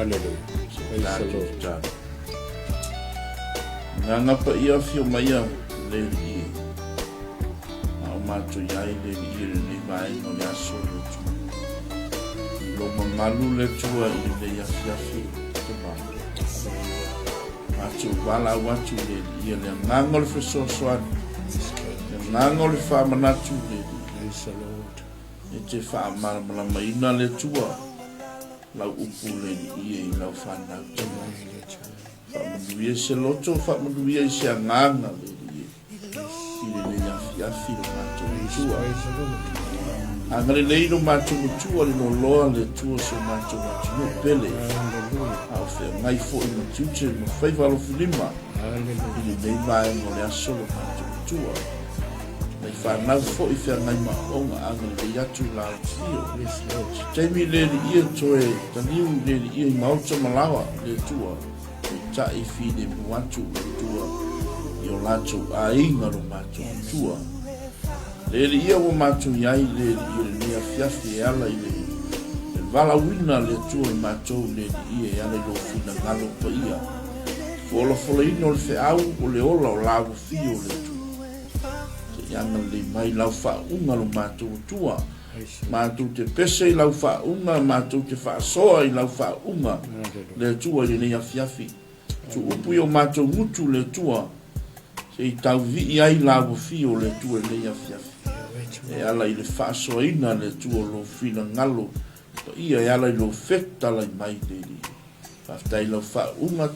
Hallelujah. Praise the Lord. Tatalo. Agaga Paia afio mai a le Alii e. A o matou i ai le Alii i lenei vaega o le aso o le Atua. I lou mamalu le Atua i lenei afiafi tama. Matou valaau atu i le Alii le agaga o le fesoasoani. Le agaga o le faamanatu le Alii. Praise the Lord. E te faamalamalamaina le Atua lau upu le Alii e i lau fanau tama. Faamanuia i se loto, faamanuia i se agaga le Alii i lenei afiafi lo matou Matua. Agalelei lo matou Matua le loaloa le Atua so matou atunuu pele. A o feagai foi ma tiute ma faiva alofilima i lenei vaega o le aso lo matou Matua. Nai fanau foi feagai ma aoaoga agalelei atu i la afio. Se taimi le Alii toe taliu le Alii i maota ma laoa le Atua. Peitai filemu atu le Atua i o latou aiga lo matou Atua. Le Alii ua matou i ai le Alii o lenei afiafi e ala i le le valaauina le Atua i matou le Alii e ala i lou finagalo paia. Folafolaina o le feau o le ola o la ua fio le Atua. Se i agalelei mai lau faauuga lo matou Atua. Matou te pese i lau faauuga, matou te faasoa i lau faauuga, le Atua i lenei afiafi. Tuu upu i o matou gutu, le Atua, se i tauvii ai la ua fio le Atua i lenei afiafi. E ala i le faasoaina, le Atua, o lou finagalo paia, e ala i lou fetalai mai, le Alii. Faafetai i lau faauuga,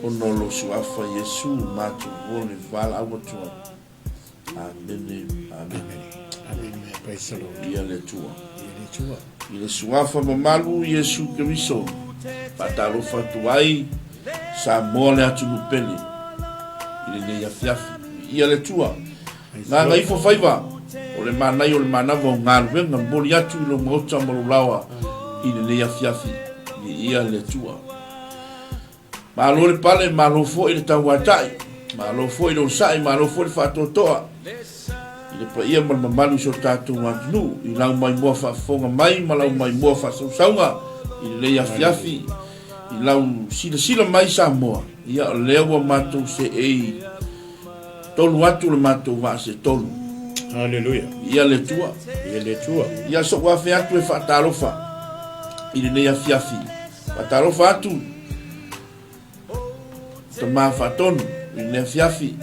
ona o lou Suafa Iesu matou vole valaau atu ai. Amene, amene. Amene. Praise the Lord. Ia le Atua. Ia le Atua. I le suafa mamalu Iesu Keriso, faatalofa atu ai Samoa le atunuu pele i lenei afiafi. Ia le Atua. Gaga ifo faiva o le manaia o le manava o galuega momoli atu i lou maota ma lou laoa i lenei afiafi. Viia le Atua. Malo le pale, malo foi le tauatai, malo foi le onosai, malo foi le faatoatoa i le paia ma le mamalu i so tatou atunuu i lau maimoa faafofoga mai ma lau maimoa faasausauga i lenei afiafi i lau silasila mai Samoa. Ia o lea ua matou seei tolu atu le matou vaa se tolu. Haleluia. Ia le Atua. Ia le Atua. Ia so'u afe atu e faatalofa i lenei afiafi. Faatalofa atu Tama Faatonu i lenei afiafi,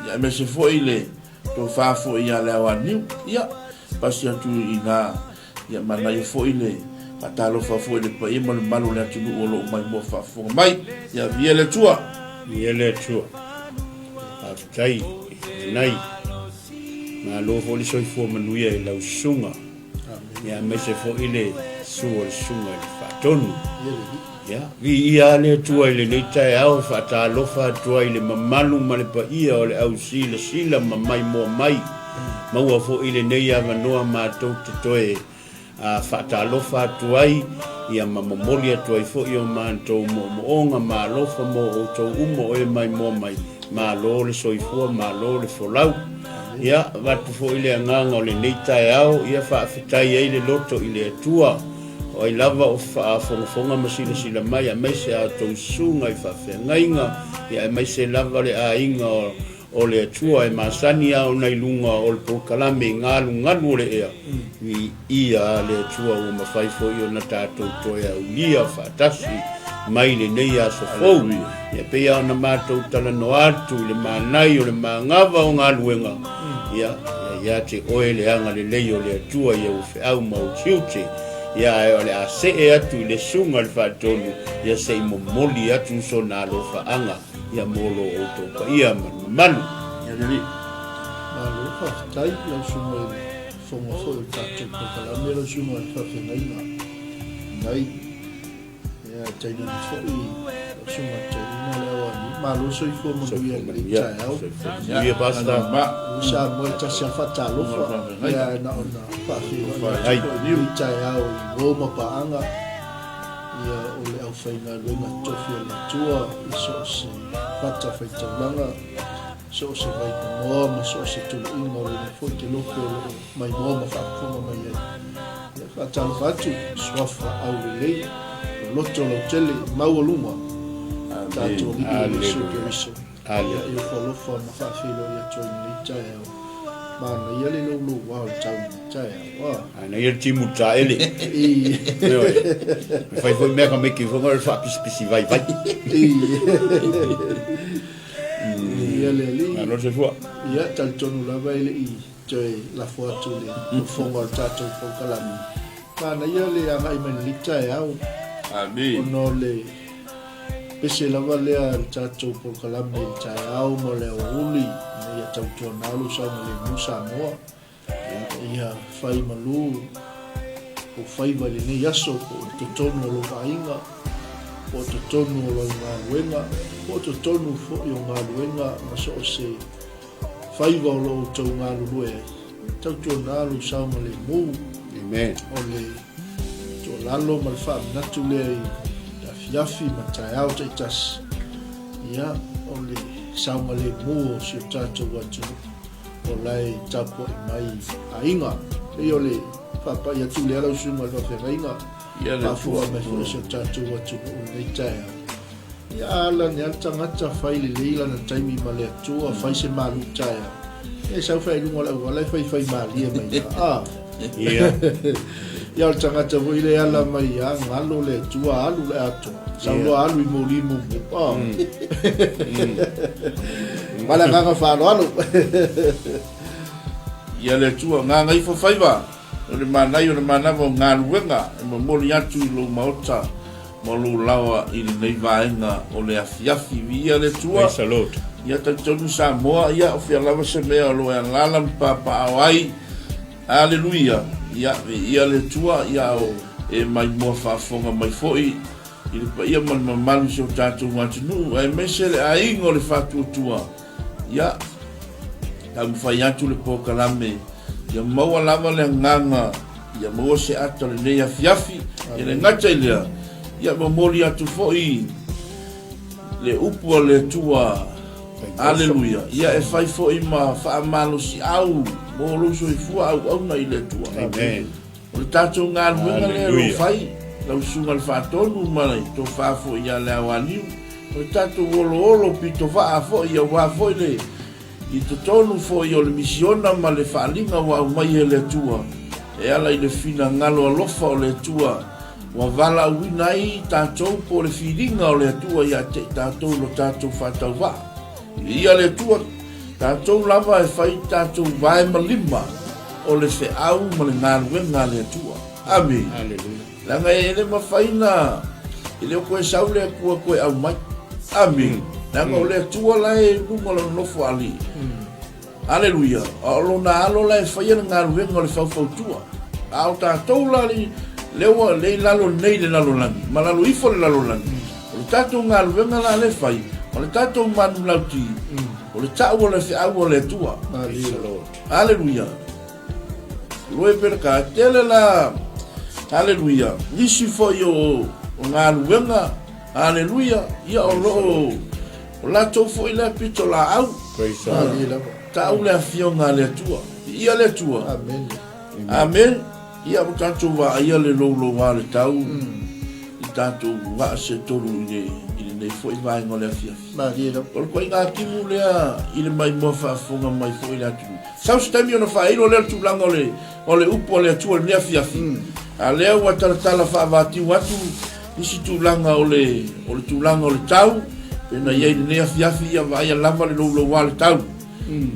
ia aemaise foi le tofa foi ia Leaoaniu. Ia, pasi atu i ina, ia manaia foi le faatalofa foi i le paia ma le mamalu o le atunuu o lo o maimoa faafofoga mai. Ia, viia le Atua. Viia le Atua. Faafetai Nanai. Malo foi le soifua manuia i lau susuga. Ia aemaise foi le susu o le susuga i le Faatonu. Ia, viia lava le Atua i lenei taeao e faatalofa atu ai i le mamalu ma le paia o le au silasila ma maimoa mai. Maua foi lenei avanoa matou te toe faatalofa atu ai, ia ma momoli atu ai foi o matou moomooga ma alofa mo outou uma o e maimoa mai. Malo le soifua, malo le folau. Ia, avatu foi le agaga o lenei taeao, ia faafetai ai le loto i le Atua, o ai lava o faafogafoga ma silasila mai, aemaise a outou susuga i faafeagaiga, ia aemaise lava le aiga o le Atua e masani lava ona i luga o le polokalame i galugalu o le ea, Viia le Atua ua mafai foi ona tatou toe aulia faatasi mai lenei aso fou. Ia pei lava ona matou talanoa atu i le manai o le magava o galuega, ia, ia ia te oe le agalelei o le Atua i ou feau ma ou tiute, ia ae o le a see atu i le susuga i le Faatonu, ia se i momoli atu sona alofaaga, ia mo lo outou paia ma le mamalu. Ia le Alii. Malo faafetai lau susuga i le Fofoga foi o le tatou polokalame lau susuga i le faafeagaiga nei. Ia tainane foi lau susuga i le toeaina le Aoani. Malo soifua manuia i lenei taeao. Manuia Pastor. Samoa e tasi a faatalofa. Ia na ona faafeiloai atu foi i lenei taeao i uo ma paaga. Ia o le aufaigaluega totofi a le Atua i so o se fatafaitaulaga. So o se vaipanoa ma so o se tuluiga o lenei foi kelope o lo o maimoa ma faafofoga mai ai. Ia, faatalofa atu, suafa aulelei, loto lautele maualuga tatou Alii o Iesu Keriso. Ia e ofo alofa ma faafeiloai atu ai i lenei taeao. Manaia le louloua o le tau i lenei taeao. Ah. Manaia le timu taele. I. Ioe. E fai foi mea ka maiki foi le faapisipisi vaivai. I. Ia le Alii. Malo le soifua. Ia, talitonu lava e le i toe lafo atu i le fofoga o le tatou polokalame. Manaia le agai mai lenei taeao. Amen. Ona o le pese lava lea a le tatou polokalame i le taeao ma le aoauli ina ia tautuana lou saogalemu Samoa. Ia fai malu ou faiva i lenei aso po o totonu o lou aiga, po o totonu o lau galuega, po o totonu foi o galuega ma so o se faiva o lo o outou galulue ai. Tautuana lou saogalemu. Amen. O le tuualalo ma le faamanatu lea i le afiafi ma taeao taitasi. Ia, o le saogalemu o si o tatou atunuu o la e tapuai mai aiga. Pei o le faapai atu lea lau susuga i le faafeagaiga. Faafofoga mai foi si o tatou atunuu i lenei taeao. Ia a ala ane lava le tagata fai lelei lana taimi ma le Atua, fai se malu taeao. Ia e sau fai i luga o le auala e faifai malie mai ina. A. Ia. Ia o le tagata foi lea e ala mai a galo le Atua alu le atoa. Sau loa alu i moli mumu. A. Ma le agaga faaaloalo. Ia le Atua, gagaifo faiva, o le manaia o le manava o galuega e momoli atu i lou maota ma lou laoa i lenei vaega o le afiafi. Viia le Atua. Praise the Lord. Ia talitonu Samoa, ia o fea lava se mea o lo o e alaala ma papaaao ai. Aleluia. Ia, viia le Atua, ia o e maimoa faafofoga mai foi i le paia ma le mamalu o si o tatou atunuu, aemaise le aiga o le faatuatua. Ia, taumafai atu le polokalame ia maua lava le agaga ia maua se ata o lenei afiafi. E le gata i lea, ia momoli atu foi le upu a le Atua. Aleluia. Ia e fai foi ma faamalosiau mo lou soifua auauna i le Atua. Amen. O le tatou galuega lea o lo o fai, lau Susuga i le Faatonu ma le tofa foi ia Leaoaliu, o le tatou oloolo pitovaa foi aua foi le i totonu foi o le misiona ma le faaaliga ua aumai e le Atua e ala i le finagalo alofa o le Atua ua valaauina ai tatou po o le filiga o le Atua ia te i tatou i lo tatou faatauvaa. Viia le Atua, tatou lava e fai tatou vae ma lima o le feau ma le galuega a le Atua. Amene. Aleluia. Leaga e le mafai na, e le o koe sau le Atua koe aumai. Amene. Leaga o le Atua la e i luga o lona nofo alii. Aleluia. A o lona alo la e faia le galuega o le faufautua. A o tatou la lea ua lea i lalo nei le lalolagi, ma lalo ifo le lalolagi. O le tatou galuega la lea e fai, o le tatou manulauti, o le tau o le feau a le Atua. Praise the Lord. Aleluia. Loe pele ka tele la. Aleluia. Nisi foi o galuega. Aleluia. Ia o lo o o latou foi lea pito laau. Praise the Lord. Tau le afioga a le Atua. Viia le Atua. Amen. Amen. Ia ua tatou vaaia le louloua le tau i tatou vaa se tolu i le i lenei foi vaega o le afiafi. Malie lava. O le ituaiga timu lea i le maimoa faafofoga mai foi i le atunuu. Sau se taimi ona faailo lea o le tulaga o le o le upu a le Atua i lenei afiafi. A lea ua talatala faavatiu atu isi tulaga o le o le tulaga o le tau, pei ona i ai i lenei afiafi, ia vaaia lava le louloua le tau.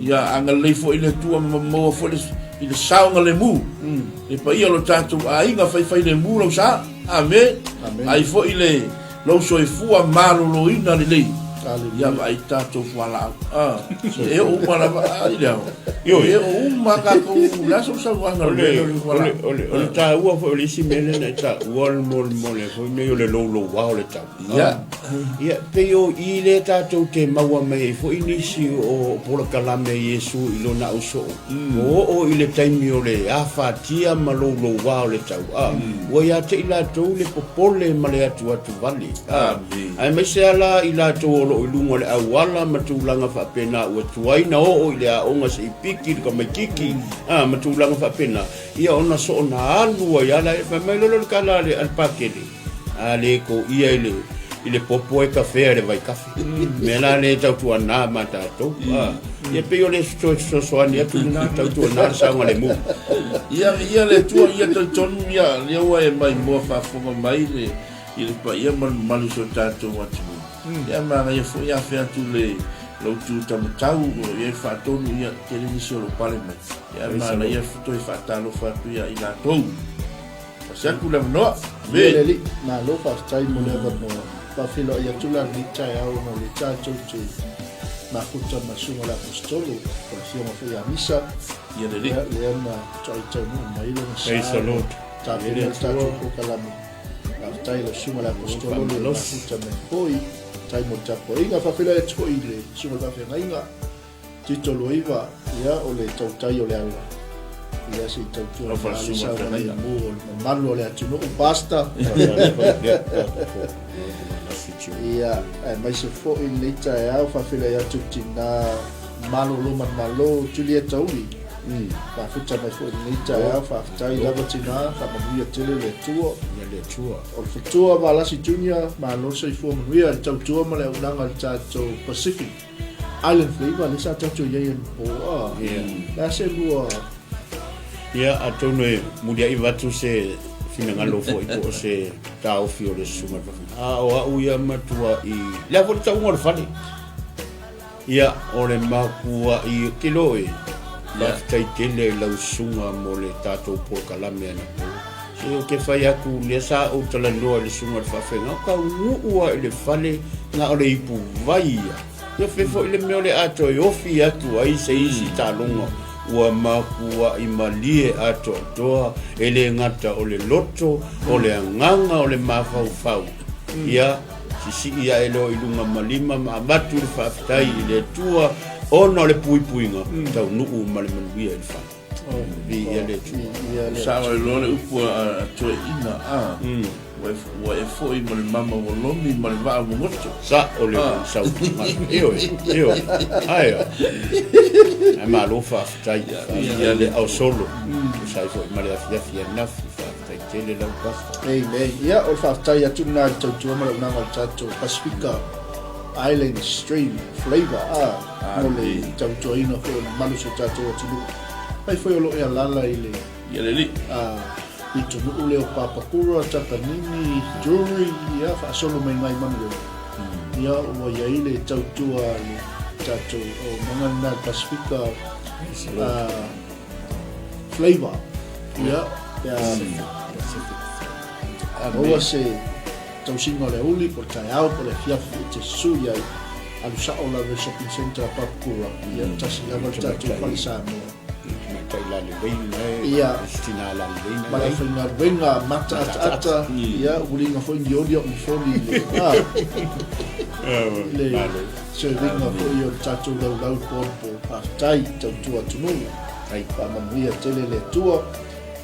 Ia agalelei foi le Atua ma maua foi le, i le saogalemu. Le paia o lo tatou aiga faifailemu lau sa. Amen. Amen. Ai foi le lou soifua maloloina lelei. Aleluia. Ia vaai tatou fualaau. Ah, e oo uma lava ah, i le ao. Ioe. E oo uma tatou le aso saunoaga O le le, le o le, fualaau. o le, o le taua foi o le isi mea lea na e taua le molemole foi nei o le louloua o le tau. Ia. Ia, pei o i lea tatou te maua mai ai foi nisi o polokalame a Iesu i lona ausoo, ua oo i le taimi o le afatia ma louloua o le tau, a, ua ia te i latou le popole ma le atuatu vale, a, aemaise lava la i latou o lo o i luga o le auala ma tulaga faapena ua tuai na oo i le aoga se i piki le tamaititi, a, ma tulaga faapena, ia ona soona alu ai lava la, fai mai loa lea o le tala a le Pakele. A le koia i le i le popo e kafea i le vaikafe. Mea la lea e tautuana ma tatou. Ia pei o le toe fesoasoani atu lena, tautuana le saogalemu. Ia, ia le Atua, ia talitonu, ia, lea ua e maimoa faafofoga mai le, i le paia ma le mamalu o si o tatou atunuu. Ia, manaia foi a fea atu le, lou tu tamatau, o lo o i ai le faatonu, ia, tele nisi o lo o pale mai. Ia, manaia toe faatalofa atu ia i latou. Pasi atu le avanoa. Ia le Alii, malo faafetai mo le avanoa. Faafeiloai atu la lenei taeao ona o lea tatou te mafuta ma le Susuga i le Aposetolo, po o le Afioga foi ia Misa. Ia le Alii. Ia, lea na toai taunuu mai lona sa. Praise the Lord. Tapena le tatou polokalame. Faafetai i lau Susuga i le Aposetolo le mafuta mai foi. Faafetai mo le tapuaiga. Faafeiloai atu foi i le Susuga i le Faafeagaiga. Tito Luaiva, ia o le tautai o le ala. Ia se i tautua ma le saogalemu o le mamalu o le atunuu, Pastor. Ia, aemaise foi lenei taeao faafeiloai atu i tina malolo manumalo Julieta Uli. Faafetai mai foi lenei taeao, faafetai lava tina, faamanuia tele le Atua. Ia le Atua. O le Fetua Valasi Junior, malo le soifua manuia i le tautua ma le auaunaga i le tatou Pacific. Island Flavor lea sa tatou i ai anapo a. Le a se lua. Ia, atonu e muliai avatu se finagalo foi po o se taofi o le susuga i le fafine. A o au ia matua i le a foi le tauga o le fale. Ia, o le makuai kilo e. Faafetai tele i lau susuga mo le tatou polokalame anapo. Se ou te fai atu, lea sa ou talanoa i le susuga i le faafeagaiga, o taunuu lava i le fale na o le ipuvai ia. Ia fai foi le mea o le a toe ofi atu ai se isi taaloga ua makuai malie atoatoa, e le gata o le loto, o le agaga, o le mafaufau. Ia, sisii ae loa i luga ma lima ma avatu le faafetai i le Atua ona o le puipuiga, taunuu ma le manuia i le fale. Viia le Atua. Sao ai loa le upu a Toeaina, a, ua e foi ma le mama ua lomi ma le vaa ua goto. Sao le saunoaga. Ioe, ioe. Ae a. Ae malo faafetai. Viia le aosolo. Tusa ai foi ma le afiafi ananafi. Faafetai tele lau Pastor. Amen. Ia, o le faafetai atu lena i le tautua ma le auaunaga a le tatou Pasifika Island Stream Flavour, a. mo le tautuaina foi o le mamalu o si o tatou atunuu. Fai foi o lo o e alaala i le Ia le alii. Pitonuu lea o Papakura, Takanini, Drury, ia faasolo mai nai Manuel. Ia ua i ai le tautua a le tatou auaunaga lena i le Pasifika Flavour. Ia, pe a maua se tausiga o le aoauli, po o le taeao, po o le afiafi e te susu i ai, alu sao lava i le shopping centre a Papakura, ia tasi lava le tatou fale Samoa. Tamaitai lalelei na e, Ia. isi tina lalelei na Ma le i ai. aufaigaluega mataataata, ia uliga foi ni oli au ni foli i le, a, i le Malo. serviga foi o le tatou laulau i po po. Faafetai, tautua atunuu. Ai. Faamanuia tele le Atua.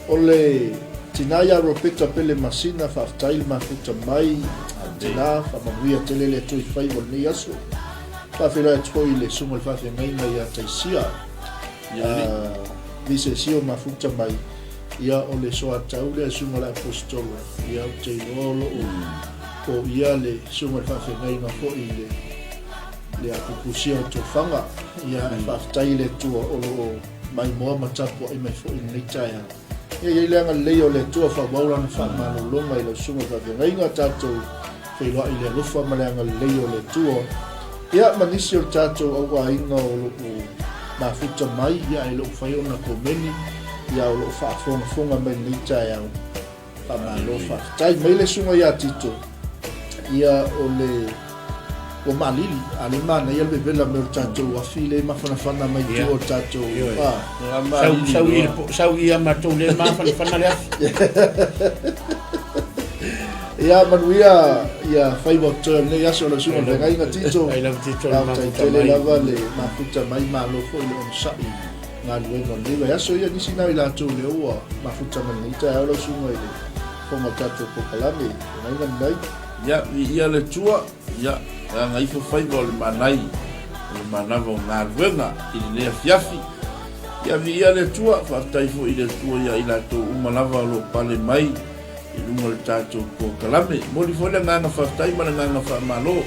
O le tina ia Ropeta Pele Masina, faafetai le mafuta mai, tina, faamanuia tele le Atua i faiva o lenei aso. Faafeiloai atu foi i le susuga i le faafeagaiga ia Taisia, Visesio mafuta mai, ia o le soatau lea susuga i le Aposetolo, ia ou te iloa o lo o poia le susuga i le faafeagaiga foi i le le apupusia o tofaga, ia ae faafetai i le Atua o lo o maimoa ma tapuai mai foi i lenei taeao. Ia i ai le agalelei o le Atua faaauau lana faamalologa i lau susuga i faafeagaiga, tatou feiloai i le alofa ma le agalelei o le Atua. Ia ma nisi o le tatou auaiga o lo o mafuta mai, ia e le o mafai ona komeni, ia o lo o faafogafoga mai i lenei taeao. Faamalo faafetai mai le susuga ia Tito. Ia o le ua maalili, a le manaia le vevela mai o le tatou afi le mafanafana mai tua o le tatou a. Sau sau i sau i a matou le mafanafana le afi. Ia manuia ia faiva o totoe o lenei aso lau susuga i le feagaiga Tito. Ai lava Tito le Faafetai tele lava le mafuta mai, malo foi le onosai. Galuega o lenei vaiaso ia nisi na i latou lea ua mafuta mai lenei taeao lau susuga i le fofoga o le tatou polokalame feagaiga lenei. Ia, viia le Atua, ia, leaga ifo faiva o le manai, o le manava o galuega i lenei afiafi. Ia, viia le Atua, faafetai foi i le Atua ia i latou uma lava o lo o pale mai. i luga o le tatou polokalame. E momoli foi le agaga faafetai ma le agaga faamalo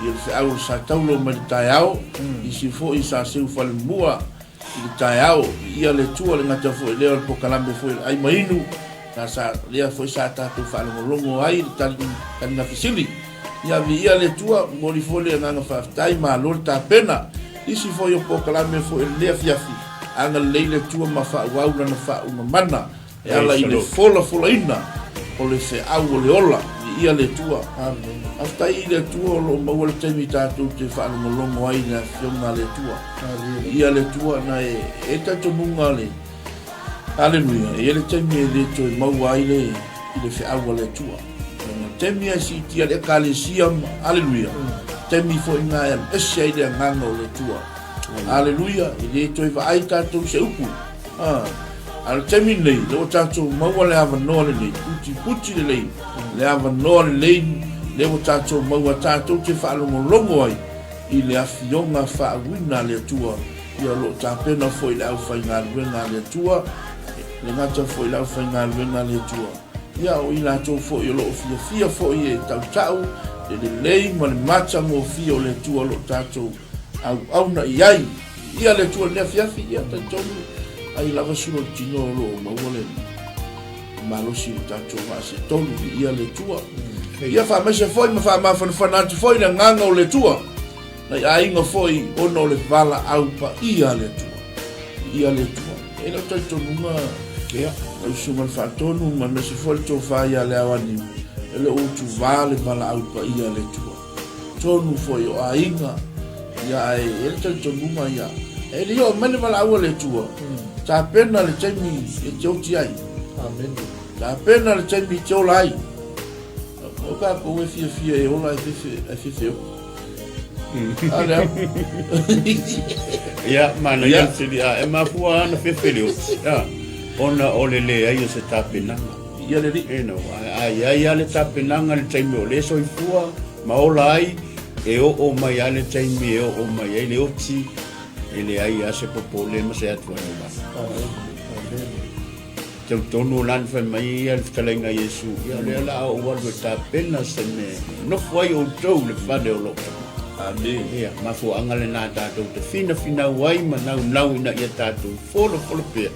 i le feau o le sa taulo mai le taeao, isi foi sa seu falemua i le taeao, viia le Atua, le gata foi lea o le polokalame foi o le ai ma inu, na sa, lea foi sa tatou faalogologo ai i le tali, taliga fesili. Ia viia le Atua, momoli foi le agaga faafetai, malo le tapena. Isi foi o polokalame foi o lenei afiafi, agalelei le Atua ma faaauau lana faauuga mana. E ala i le folafolaina o le feau o le ola, viia le Atua. Faafetai i le Atua o lo o maua le taimi tatou te faalogologo ai i le Afioga a le Atua. Viia le Atua, na e e talitonuga le Aleluia, e i ai le taimi e le toe maua ai le i le feau a le Atua. Le taimi e siitia le Ekalesia, aleluia, taimi foi na e alu ese ai le agaga o le Atua. Aleluia, e le toe vaai tatou se upu. A o le taimi lenei, lea ua tatou maua le avanoa lenei, putiputi lelei, le avanoa lelei, lea ua tatou maua tatou te faalogologo ai i le afioga faauuina a le Atua, ia o lo o tapena foi le aufaigaluega a le Atua, e le gata foi i le aufaigaluega a le Atua, ia o i latou foi o lo o fiafia foi e tautau le lelei ma le matagofie o le Atua o lo o tatou auauna i ai. Ia le Atua i lenei afiafi, ia talitonu ai lava sulu o le tino o lo o maua le malosi i le tatou vaa se tolu, viia le Atua. Ia faamaise foi ma faamafanafana atu foi le agaga o le Atua nai aiga foi ona o le valaau paia a le Atua. Viia le Atua. E lau talitonuga, ia, lau susuga i le Faatonu ma aemaise foi le tofa ia Leaoaniu, e le o utuvā le valaau paia a le Atua. Tonu foi o aiga, ia ae e le talitonuga ia, e le i oo mai le valaau a le Atua, tapena le taimi e te oti ai. Amene. Tapena le taimi e te ola ai. O tatou e fiafia e ola e fefe, e fefe oti. A lea. Ia, manaia le fesili, a e mafua lava ona fefe le oti, a, ona o le leai o se tapenaga. Ia le alii. You know, a i ai lava le tapenaga i le taimi o lea soifua ma ola ai, e oo mai lava le taimi e oo mai ai le oti, e leai lava se popole ma se atugalugalu. Amen. Amen. Talitonu o lana fai mai ia le fetalaiga a Iesu, ia o lea o le a ou alu e tapena se mea e nofo ai outou i le fale o lou Tama. Amen. Ia, mafuaaga lena tatou te finafinau ai ma naunau ina ia tatou folafolo pea.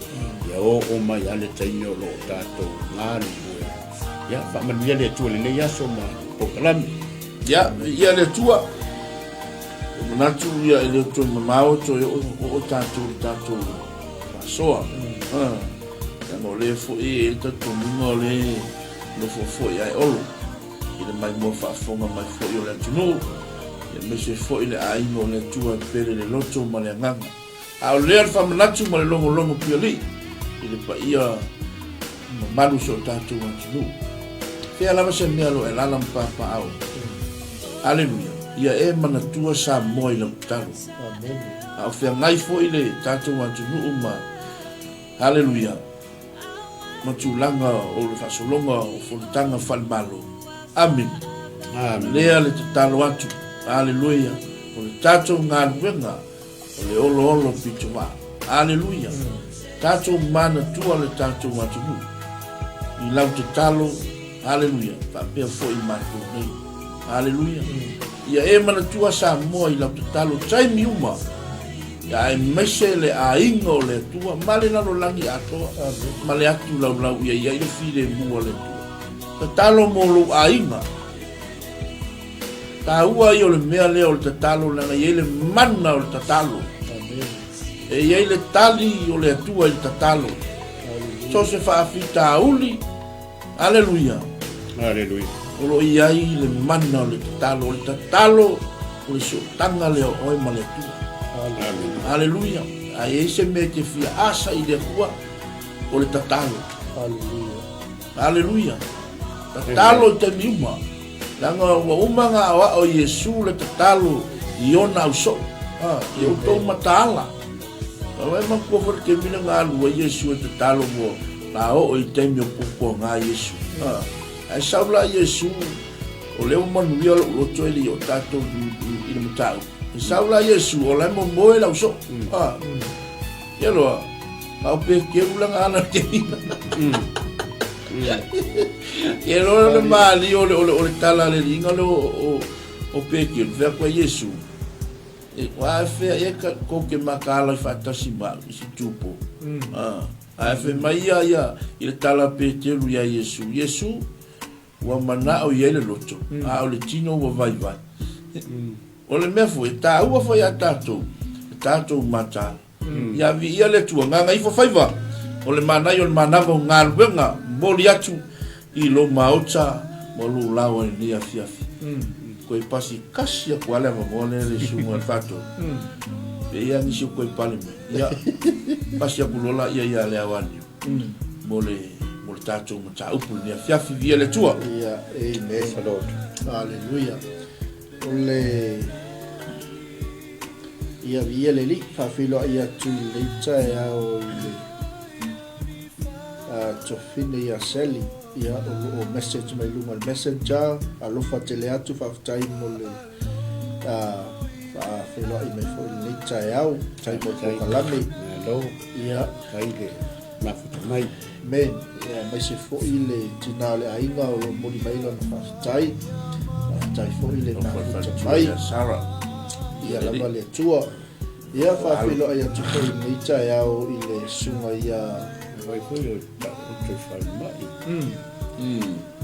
Ia oo mai lava le taimi o lo o tatou galulue. Ia, faamanuia le Atua i lenei aso ma polokalame. Ia, ia le Atua. E manatu ia e le o toe mamao toe oo, oo tatou i le tatou faasoa. Ah, leaga o lea foi e i ai le talitonuga o lea e nofo foi a e Olo i le maimoa faafofoga mai foi o le atunuu, aemaise foi le aiga o le Atua e pele le loto ma le agaga. A o lea le faamanatu ma le logologo pialii i le paia mamalu o si o tatou atunuu. Fea lava se mea o lo o e alaala ma papaaao. Aleluia! Ia e manatua Samoa i lau tatalo. A o feagai foi le tatou atunuu ma, aleluia, ma tulaga o le faasologa o fonotaga faale-Malo. Amene. Lea le tatalo atu. Aleluia! O le tatou galuega O le oloolo pito vaa. Aleluia! Tatou manatua le tatou atunuu i lau tatalo, aleluia, faapea foi i matou nei. Aleluia! Ia e manatua Samoa i lau tatalo taimi uma, ia aemaise le aiga o le Atua ma le lalolagi atoa ma le atu laulau ia i ai le filemu a le Atua. Tatalo mo lou aiga. Taua ia o le mea lea o le tatalo leaga e i ai le mana o le tatalo. E i ai le tali o le Atua i le tatalo. So se faafitauli, aleluia. Aleluia. O lo o i ai le mana o le tatalo. O le tatalo o le sootaga lea o oe ma le Atua. Aleluia. A i ai se mea e te fia asa i le Atua, o le tatalo. Aleluia. Aleluia. Tatalo i taimi uma. Leaga ua uma ona aoao e Iesu le tatalo i ona ausoo, ia outou mataala. Aua e manatua foi le taimi lea na alu ai Iesu e tatalo mo na oo i taimi o puapuaga Iesu. Ae sau la Iesu, o lea ua manuia lou loto e le i oo tatou i le mataupu. E sau la Iesu, o la e momoe le ausoo. Ia loa, a o Peteru la na ala i le taimi. Ia loa le mali o le o le o le tala le liga le o o Petelu fai atu ai Iesu, E ua fea ea kou te mataala i faatasi ma au i si tupo. Ae fai mai ia ia i le tala a Petelu iā Iesu, Iesu, ua manao i ai le loto, a o le tino ua vaivai. O le mea foi, e taua foi iā tatou, le tatou mataala. Ia viia le Atua, gagaifo faiva, o le manaia o le manava o galuega, momoli atu i lou maota ma lou laoa i lenei afiafi. Toe pasi kasi atu lava le avanoa lea i le susuga i le Faatonu. Pe i ai nisi o toe pale mai. Ia, pasi atu loa laia ia Leaoaniu mo le mo le tatou mataupu i lenei afiafi. Viia le Atua. Ia, amen. Hallelujah. O le Ia, viia le Alii, faafeiloai atu i lenei taeao i le Tofine ia Sally, ia o lo o message mai luga o le messenger, alofa tele atu, faafetai mo le faafeiloai mai foi i lenei taeao, faafetai mo le polokalame. Malo. Ia, faafetai le mafuta mai. Amen. Ia, aemaise foi le tina o le aiga o lo o momoli mai lana faafetai. Faafetai foi le mafuta mai. Sarah. Ia lava le Atua. Ia faafeiloai atu foi i lenei taeao i le susuga ia Vai foi o taoto i falemai.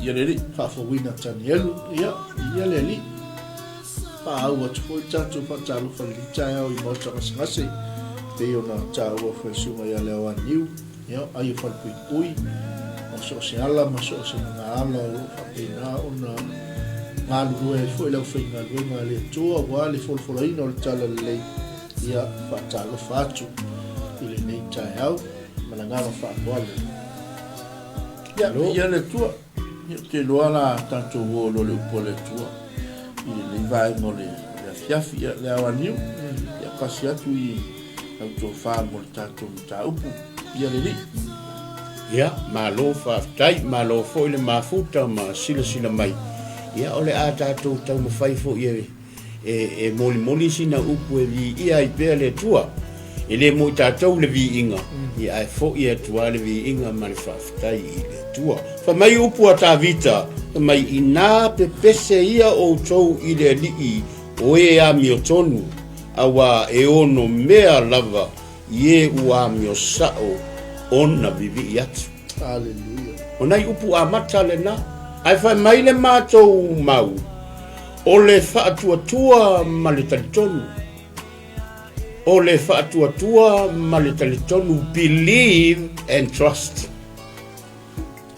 Ia le Alii. Faafouina Tanielu. Ia, ia le Alii. Faaau atu foi le tatou faatalofa i lenei taeao i Maota Gasegase, pei ona taua foi e le Susuga ia Leaoaniu, ia, ai o Falepuipui, ma so o se ala ma so o se magaala o lo o faapena ona galulue ai foi le aufaigaluega a le Atua aua le folafolaina o le Talalelei. Ia, faatalofa atu i lenei taeao ma le agaga faaaloalo. Ia, viia le Atua. Ia, ou te iloa la tatou o loa le upu a le Atua i lenei vaega o le afiafi. Ia, le ao aniu, ia pasi atu i lau tofa mo le tatou mataupu. Ia le Alii. Ia, malo faafetai, malo foi le mafuta ma silasila mai. Ia, o le a tatou taumafai foi e e molimoli sina upu e viia ai pea le Atua. E le mo i tatou le viiga, ia ae foi atu lava le viiga ma le faafetai i le Atua. Fai mai upu a Tavita, fai mai, Inā pepese ia outou i le Alii o e amiotonu, auā e ono mea lava i e ua amio sao ona vivii atu. Aleluia. O nai upu amata lena. Ae fai mai le matou mau, o le faatuatua ma le talitonu. O le faatuatua ma le talitonu, believe and trust.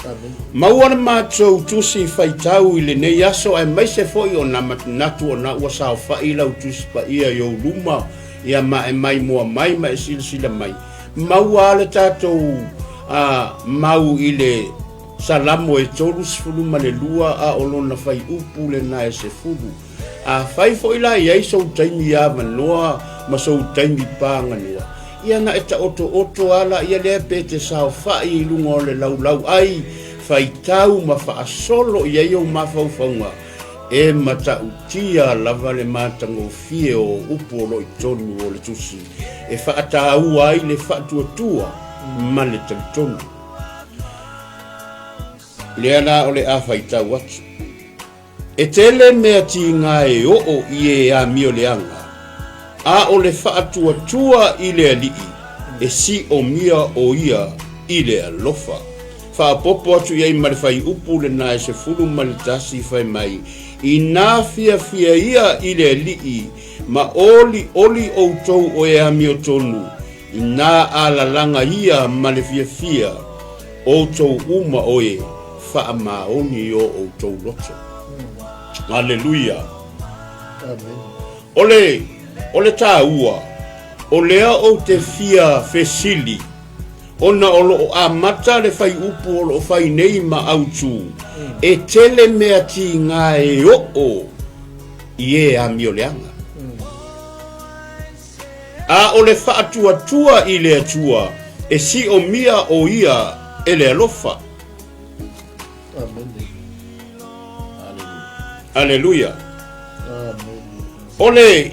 Amen. Maua le matou tusi faitau i lenei aso aemaise foi o na manatu ona ua saofai lau tusi paia i ou luma ia ma e maimoa mai ma e silasila mai. Maua le tatou mau i le Salamo e 32 a o lona faiupu lena e 10. Afai foi la i ai sou taimi avanoa ma sou taimi paganoa, ia na e taotooto lava laia lea pe te saofai i luga o le laulau ai, faitau ma faasolo i ai ou mafaufauga, e matautia lava le matagofie o upu o lo o i totonu o le tusi e faataua ai le faatuatua ma le talitonu. Lea la o le a faitau atu. E tele mea tiga e oo i e amio leaga, a o le faatuatua i le Alii, e siomia o ia i le alofa. Faaopoopo atu i ai ma le faiupu lena e 11 fai mai, Inā fiafia ia i le Alii, ma olioli outou o e amiotonu, inā alalaga ia ma le fiafia, Outou uma oe, faamaoni o outou loto. Aleluia. Amen. O le, o le taua, o lea ou te fia fesili, ona o lo o amata le faiupu o lo o fai nei ma autu, e tele mea tiga e oo i e amioleaga. A o le faatuatua i le Atua, e siomia o ia e le alofa. Amene. Aleluia. Amene. O le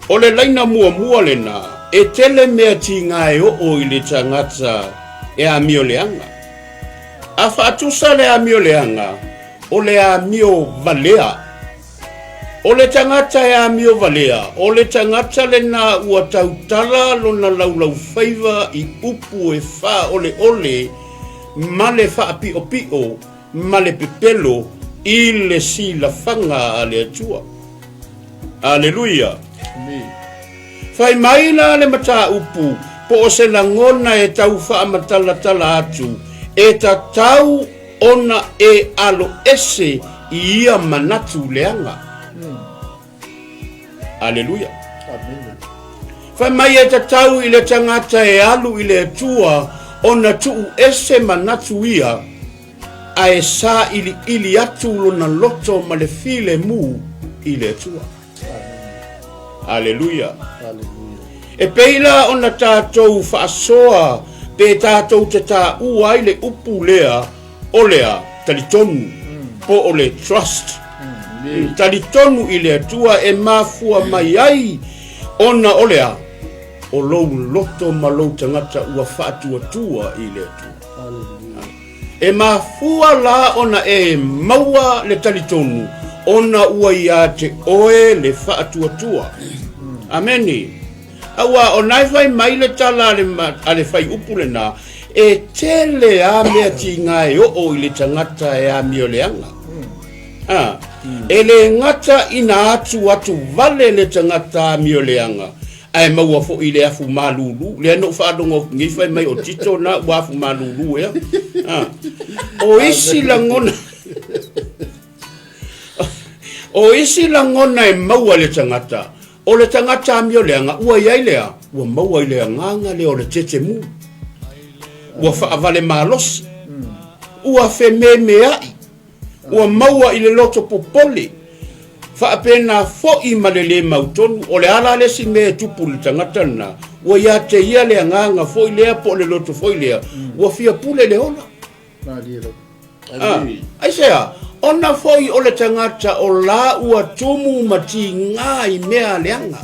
O le laina muamua lena, e tele mea tiga e oo i le tagata. e amio leaga. A faatusa le amio leaga, o le amio valea. O le tagata e amio valea, o le tagata lena ua tautala lona laulaufaiva i upu e faaoleole ma le faapiʻopiʻo ma le pepelo i le silafaga a le Atua. Aleluia! Fai mai la le mataupu po o se lagona e tau faamatalatala atu e tatau ona e alo ese i ia manatu leaga. Aleluia! Fai mai e tatau i le tagata e alu i le Atua ona tuu ese manatu ia, ae sailiili atu lona loto ma le filemu i le Atua. Aleluia! E pei la ona tatou faasoa pe tatou te taua ai le upu lea o le a talitonu po o le trust. Talitonu i le Atua e mafua mai ai ona o le a? O lou loto ma lou tagata ua faatuatua i le Atua. E mafua la ona e maua le talitonu ona ua ia te oe le faatuatua. Ameni. Aua o na e fai mai le tala a le faiupu lena, e tele a mea tiga e oo i le tagata e amio leaga. A, e le gata ina atu atu vale le tagata amio leaga, ae maua foi i le afu malulu. Lea na ou faalogo atu nei fai mai o Tito na ua afu malulu ea. A, o isi lagona o isi lagona e maua i le tagata, o le tagata amio leaga ua i ai lea, ua maua i le agaga lea o le tetemu, ua faavale malosi, ua fememeai, ua maua i le loto popole, faapena foi ma le lē mautonu. O le a la le isi mea e tupu i le tagata lena, ua ia te ia le agaga foi lea po o le loto foi lea, ua fia pule i le ola. Ah, aisea? Ona foi o le tagata o la ua tumu ma tigā i mea leaga.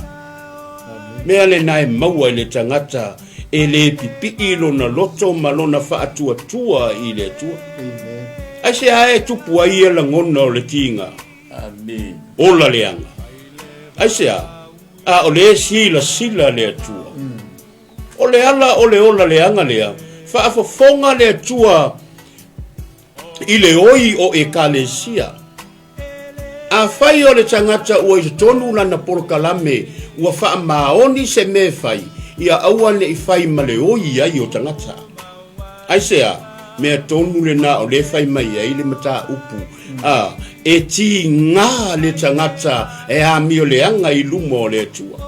Mea lena e maua i le tagata e lē pipii lona loto ma lona faatuatua i le Atua. Aisea e tupu ai ia lagona o le tiga? Ola leaga. Aisea? A o le silasila le Atua. O le ala o le ola leaga lea, faafofoga le Atua i le oi o Ekalesia. Afai o le tagata ua i totonu lana polokalame ua faamaoni se mea e fai, ia aua ne i fai ma le oi ai o tagata. Aisea? Mea tonu lena o lea e fai mai ai le mataupu, a, e tiga le tagata e amio leaga i luma o le Atua.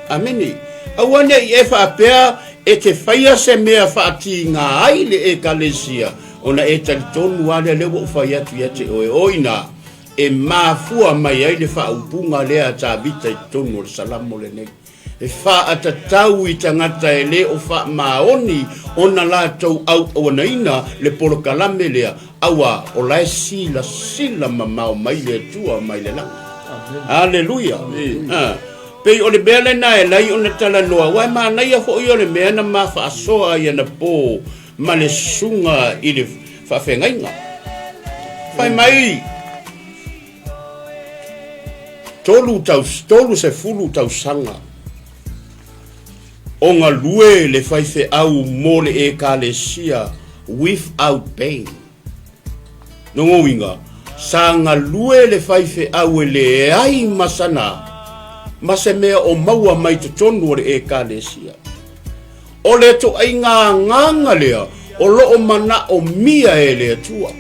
Amene. Aua ne i e faapea e te faia se mea faatiga ai le Ekalesia, ona e talitonu lava lea, lea ua ou fai atu ia te oe, o ina e mafua mai ai le faaupuga lea a Tavita i totonu o le Salamo lenei, e faatatau i tagata e le o faamaoni ona latou auauanaina le polokalame lea, auā o la e silasila mamao mai le Atua mai le lagi. Aleluia! Pei o le mea lena e lai ona talanoa, aua e manaia foi o le mea na ma faasoa ai anapo ma le susuga i le faafeagaiga. Fai mai, 30 tausaga o galue le faifeau mo le Ekalesia without pain. Lona uiga, sa galue le faifeau e leai ma sana ma se mea o maua mai totonu o le Ekalesia. O le ituaiga agaga lea o lo o manaomia e le Atua,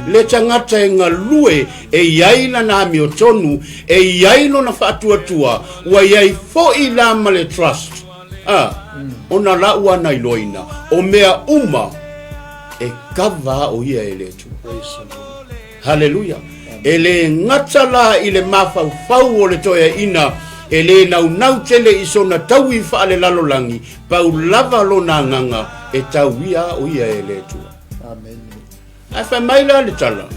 le tagata e galue e i ai lana amiotonu, e i ai lona faatuatua, ua i ai foi la ma le trust, a, ona la ua na iloaina, o mea uma e kava o ia e le Atua. Haleluia! E le gata la i le mafaufau o le toeaina e le naunau tele i sona taui faalelalolagi, pau lava lona agaga e tauia o ia e le Atua. Ae fai mai la le tala,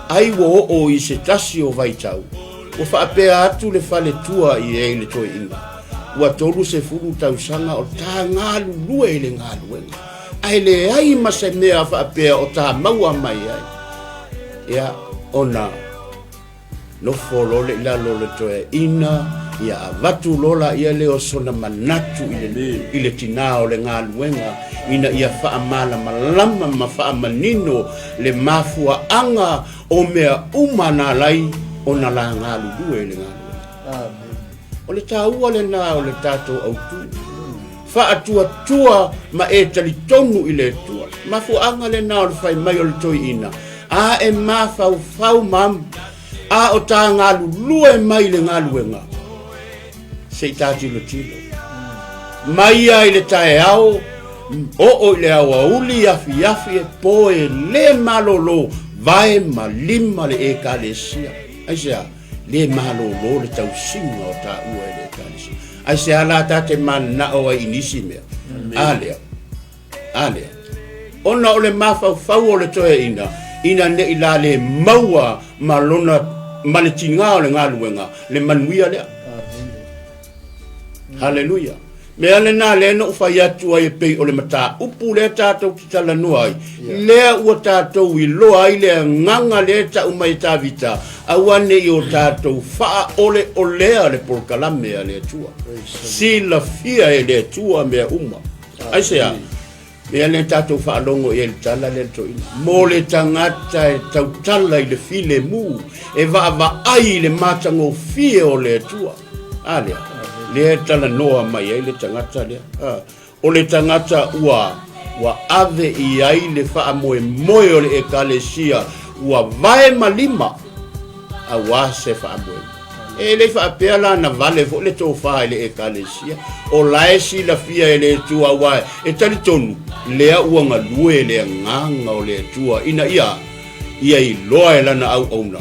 ai ua oo i se tasi o vaitau, ua faapea atu le faletua i ai le toeaina, ua 30 tausaga o ta galulue i le galuega. Ae leai ma se mea faapea o ta maua mai ai. Ia, ona nofo loa lea i lalo o le toeaina, ia avatu loa laia lea o sona manatu i le, i le tinā o le galuega, ina ia faamalamalama ma faamanino le mafuaaga o mea uma na ala ai ona la galulue i le galuega. Amen. O le taua lena o le tatou autu. Faatuatua ma e talitonu i le Atua. Mafuaaga lena o le fai mai o le toeaina, a e mafaufau ma a o ta galulue mai i le galuega, se i ta tilotilo. Mai ia i le taeao, oo i le aoauli, afiafi e po e le malolo, vae ma lima le Ekalesia. Aisea? Le malolo le tausiga o taua e le Ekalesia. Aisea la ta te mananao ai i nisi mea? A lea, a lea. Ona o le mafaufau o le toeaina, ina ne i la le maua ma lona, ma le tiga o le galuega, le manuia lea. Haleluia. Mea lena lea na ou fai atu ai e pei o le mataupu lea tatou te talanoa ai, lea ua tatou iloa ai le agaga lea e tau mai e Tavita, aua ne i o tatou faaoleolea le polokalame a le Atua. Silafia e le Atua mea uma. Aisea? Mea lea tatou faalogo i ai i le tala lea le toeaina. Mo le tagata e tautala i le filemu, e vaavaai i le matagofie o le Atua. A lea, lea e talanoa mai ai le tagata lea. A, o le tagata ua, ua ave i ai le faamoemoe o le Ekalesia, ua vae ma lima, auā se faamoemoe. E le faapea la na vale foi le tofa i le Ekalesia, o la e silafia e le Atua, aua e talitonu lea ua galue le agaga o le Atua ina ia ia iloa e lana auauna,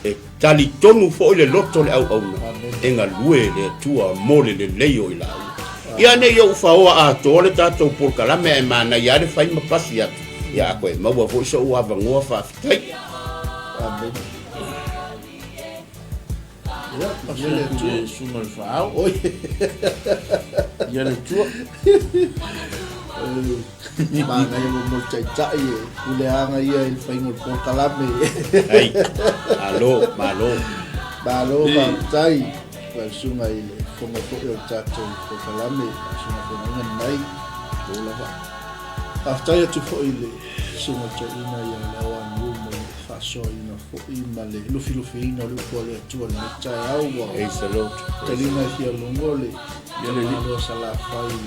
e talitonu foi le loto o le auauna e galue le Atua mo le lelei o i laua. Ia ne i ou faoa atoa le tatou polokalame ae manaia lava le fai ma pasi atu, ia a koe maua foi sou avanoa faafetai. Amen. Ia, ia le Atua. Le susuga i le Faaao. Oi. Ia le Atua. Manaia mo mo le taitai e puleaga ia i le faiga o le polokalame. Ai, malo, malo. Malo, faafetai. Lau susuga i le fofoga foi o le tatou polokalame, lau susuga feagaiga lenei, malo lava. Faafetai atu foi i le susuga toeaina ia Leaoaniu mo le faasoaina foi ma le lufilufiina o le upu a le Atua i lenei taeao ua Praise the Lord. taliga e fia logo le tamaloa Salafai i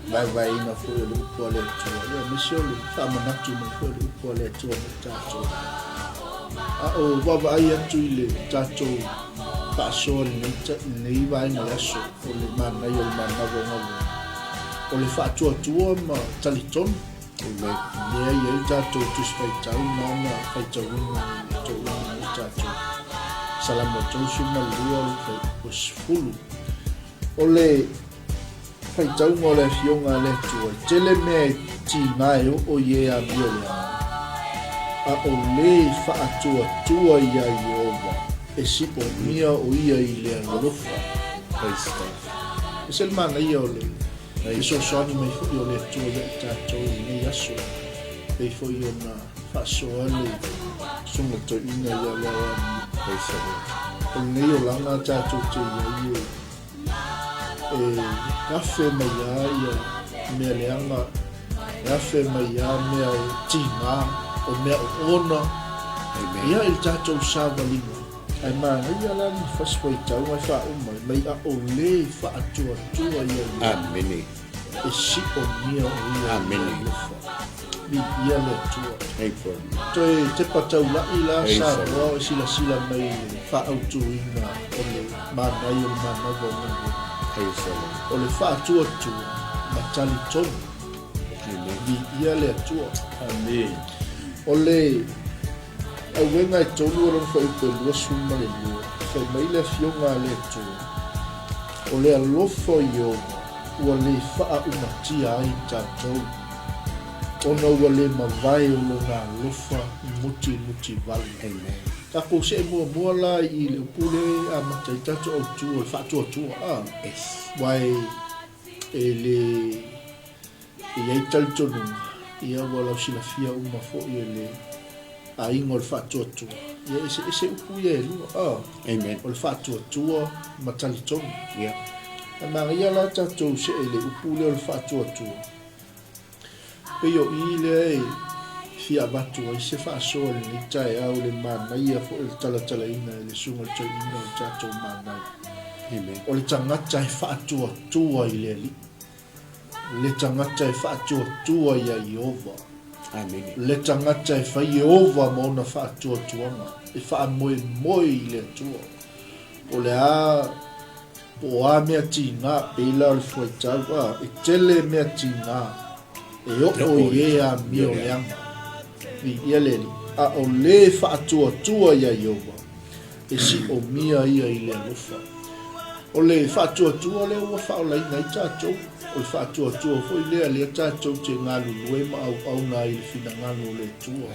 le vaevaeina foi o le upu a le Atua ia aemaise o le faamanatu mai foi o le upu a le Atua mo tatou. A o vaavaai atu i le tatou faasoa i lenei lenei vaega o le aso o le manaia o le manava o galuega o le faatuatua ma talitonu. Amen. Lea e i ai le tatou Tusi Faitau na na faitauina e le toeaina mai tatou. Salamo 32 o le fuaiupu 10. O le faitauga o le Afioga a le Atua, e tele mea e tiga e oo i e amio leaga, a o le faatuatua iā Ieova, e siomia o ia i le alofa. Praise God. E se le manaia o le fesoasoani mai foi o le Atua ia i tatou i lenei aso, pei foi ona faasoa le Susuga Toeaina ia Leaoani. O lenei olaga tatou te i ai e, e afe mai lava ia mea leaga, e afe mai lava mea e tiga, o mea oona, ia i le tatou savaliga. Ae manaia la ni fasi faitau ae faauma ai mai a o le faatuatua ia ia. Amene. E siomia o ia. Amene. Alofa. Viia le Atua. April. Toe tepa taula'i la Samoa o e silasila mai i le faaautuina o le manaia o le manava o galuega. O le faatuatua ma talitonu. Viia le Atua. Amene. O le Auega e tolu o lona fuaiupu e 22, fai mai le Afioga a le Atua, O le alofa o Ieova ua le faaumatia ai tatou, ona ua le mavae o lona alofa mutimutivale. Amen. Tatou see muamua la i le upu lea e amata ai tatou autu o le faatuatua, a? Yes. Aua e le. E i ai talitonuga, ia ua lausilafia uma foi e le aiga o le faatuatua, ia e eseese upu ia e lua, a. Amen. O le faatuatua ma talitonu. Ia. Ae manaia la tatou see i le upu lea o le faatuatua. Pei o i lea e fia avatu ai se faasoa i lenei taeao i le manaia foi o le talatalaina e le Susuga i le Toeaina o le tatou Manai. Amen. O le tagata e faatuatua i le Alii. Le tagata e faatuatua iā Ieova. Amene. Le tagata e fai Ieova ma ona faatuatuaga, e faamoemoe i le Atua. O le a, po o a mea tiga, pei la o le fuaitau, a, e tele mea tiga e oo i e amio leaga. Viia le Alii. A o le faatuatua iā Ieova, e siomia ia i le alofa. O le faatuatua lea ua faaolaina ai tatou, o le faatuatua foi lea lea tatou te galulue ma auauna ai i le finagalo o le Atua.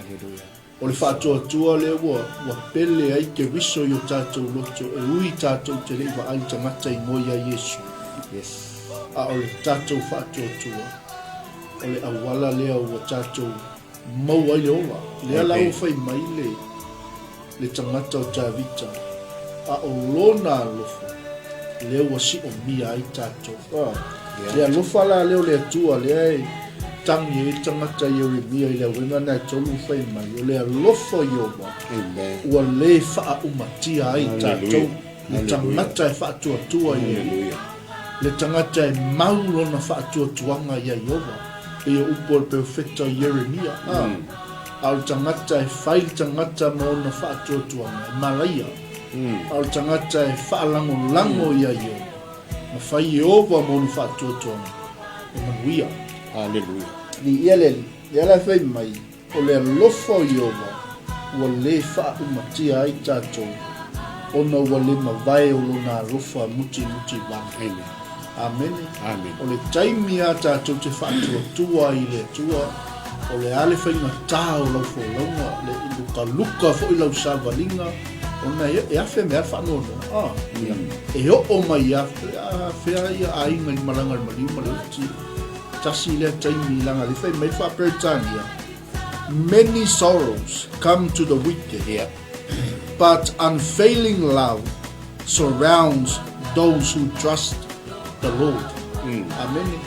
O le faatuatua lea ua, ua pele ai Keriso i o tatou loto e ui tatou te le i vaai le tagata i moe iā Iesu. Yes. A o le tatou faatuatua, o le auala lea ua tatou maua ai le ola. Lea la ua fai mai le. le tagata o Tavita, a o lona alofa, lea ua siomia ai tatou. Le alofa la lea o le Atua, lea e tagi ai le tagata Ieremia i le auega na e tolu fai mai, o le alofa o Ieova, ua le faaumatia ai tatou, le tagata e faatuatua i le Alii, le tagata e mau lona faatuatuaga ia Ieova, pei o upu a le perofeta o Ieremia. A o le tagata e fai le tagata ma ona faatuatuaga, e malaia. A o le tagata e faalagolago iā Ieova, ma fai Ieova ma ona faatuatuaga, e manuia. Aleluia. Viia le Alii. Lea la e fai mai, o le alofa o Ieova ua le faaumatia ai tatou, ona ua le mavae o lona alofa mutimutibale. Amen. Amene. Amene. O le taimi a tatou te faatuatua ai i le Atua, o le a le faigata o lau folauga, le lukaluka foi lau savaliga, ona e, e afe mai a le faanoanoa. Ah, E oo mai a, a fea ia aiga i malaga i le maliu ma le uti. Tasi lea taimi leaga le fai mai faa-Peretania, Many sorrows come to the wicked, Yeah. but unfailing love surrounds those who trust the Lord. Amene.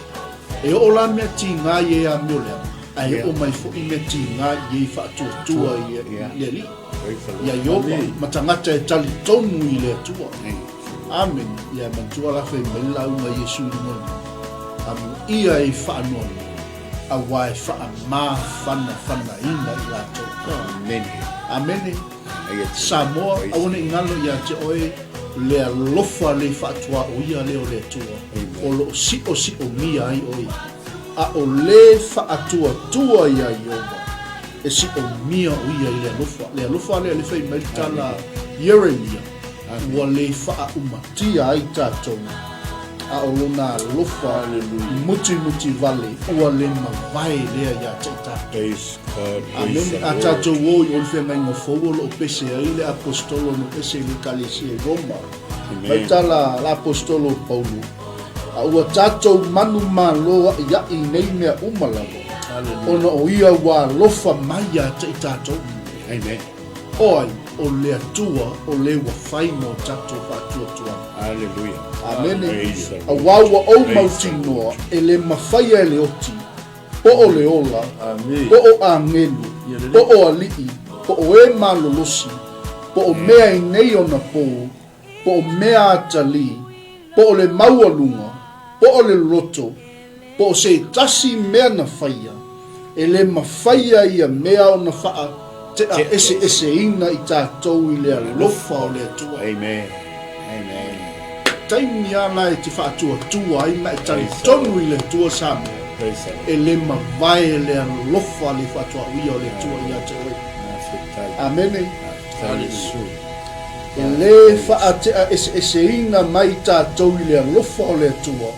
E oo la mea tiga i e amio leaga, ae Yeah. oo mai foi mea tiga i e faatuatua i Yeah. le Alii, Praise the Lord. ia Ieova, ma tagata e talitonu i le Atua. Amen. Amene. Ia manatua la fai mai le lauga a Iesu i luga o le mauga, Amuia e faanoanoa, auā e faamafanafanaina i latou. Amene. Amene. Samoa, aua ne i galo ia te oe le alofa le faatuaoia lea o le Atua, o lo o siosiomia ai oe, a o le faatuatua iā Ieova, e siomia o ia i le alofa. Le alofa lea le fai mai le tala Ieremia, ua le faaaumatia ai tatou, a o lona alofa mutimutī vale ua le mavae lea iā te i tatou. Praise God, praise Amene. the A Lord. tatou o i o le feagaiga fou o lo o pese ai le aposetolo no ese i le Ekalesia i Roma. Mai Amen. tala a le aposetolo o Paulo, A ua tatou manumalo aʻiaʻi i nei mea uma lava, ona o ia ua alofa mai iā te i tatou. Amen. O ai? O le Atua o le ua fai mo tatou faatuatuaga. Aleluia. Amene. Praise the Lord. Auā ua ou Praise the mautinoa Lord. e le mafaia e le oti, po o le ola, Amene. po o agelu, po o alii, po o e malolosi, po o mea i nei ona pō, po o mea atalī, po o le maualuga, po o le loto, po o se tasi mea na faia, e le mafaia ia mea ona faatea eseeseina i tatou i le alofa o le Atua. Amen. Amen. Taimi a la e te faatuatua ai ma e talitonu i le Atua Samoa, Praise the Lord. e le mavae le alofa le faatuauia o le Atua ia te oe. Faafetai. Amene. Faafetai Iesu. E le faatea eseeseina mai tatou i le alofa o le Atua,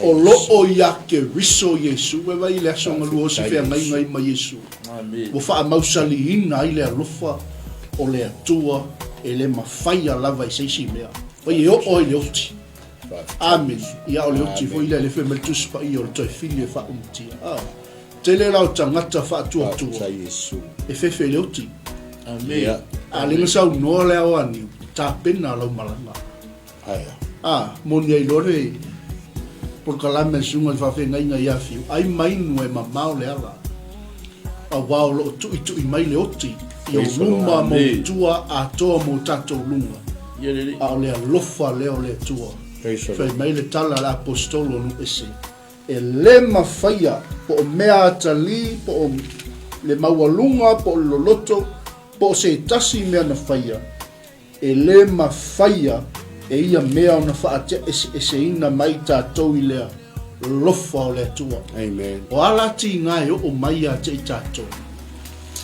o lo o iā Keriso Iesu. E vaai i le aso galua o se feagaiga ai ma Iesu, ua faamausaliina ai le alofa o le Atua e le mafaia lava i se isi mea. Vai e oo ai le oti. Amene. Ia o le oti foi lea le fai mai le Tusi Paia o le toe fili e faaumatia. A. Tele la o tagata faatuatua e fefe i le oti. Amene. A le na saunoa le ao aniu, tapena lau malaga. A, moni ai loa le polokalame a le susuga i le faafeagaiga ia Fiu, ai mainu e mamao le ala. Auā o lo o tuitui mai le oti i ou luma ma ou tua atoa ma o tatou luga, a o le alofa lea o le Atua. Fai mai le tala a le Aposetolo o nuu ese, E le mafaia po o mea atalī po o le maualuga po o le loloto po o se tasi mea na faia, E le mafaia e ia mea ona faateaeseeseina mai tatou i le alofa o le Atua. Amen. O a la tiga e oo mai ia te i tatou?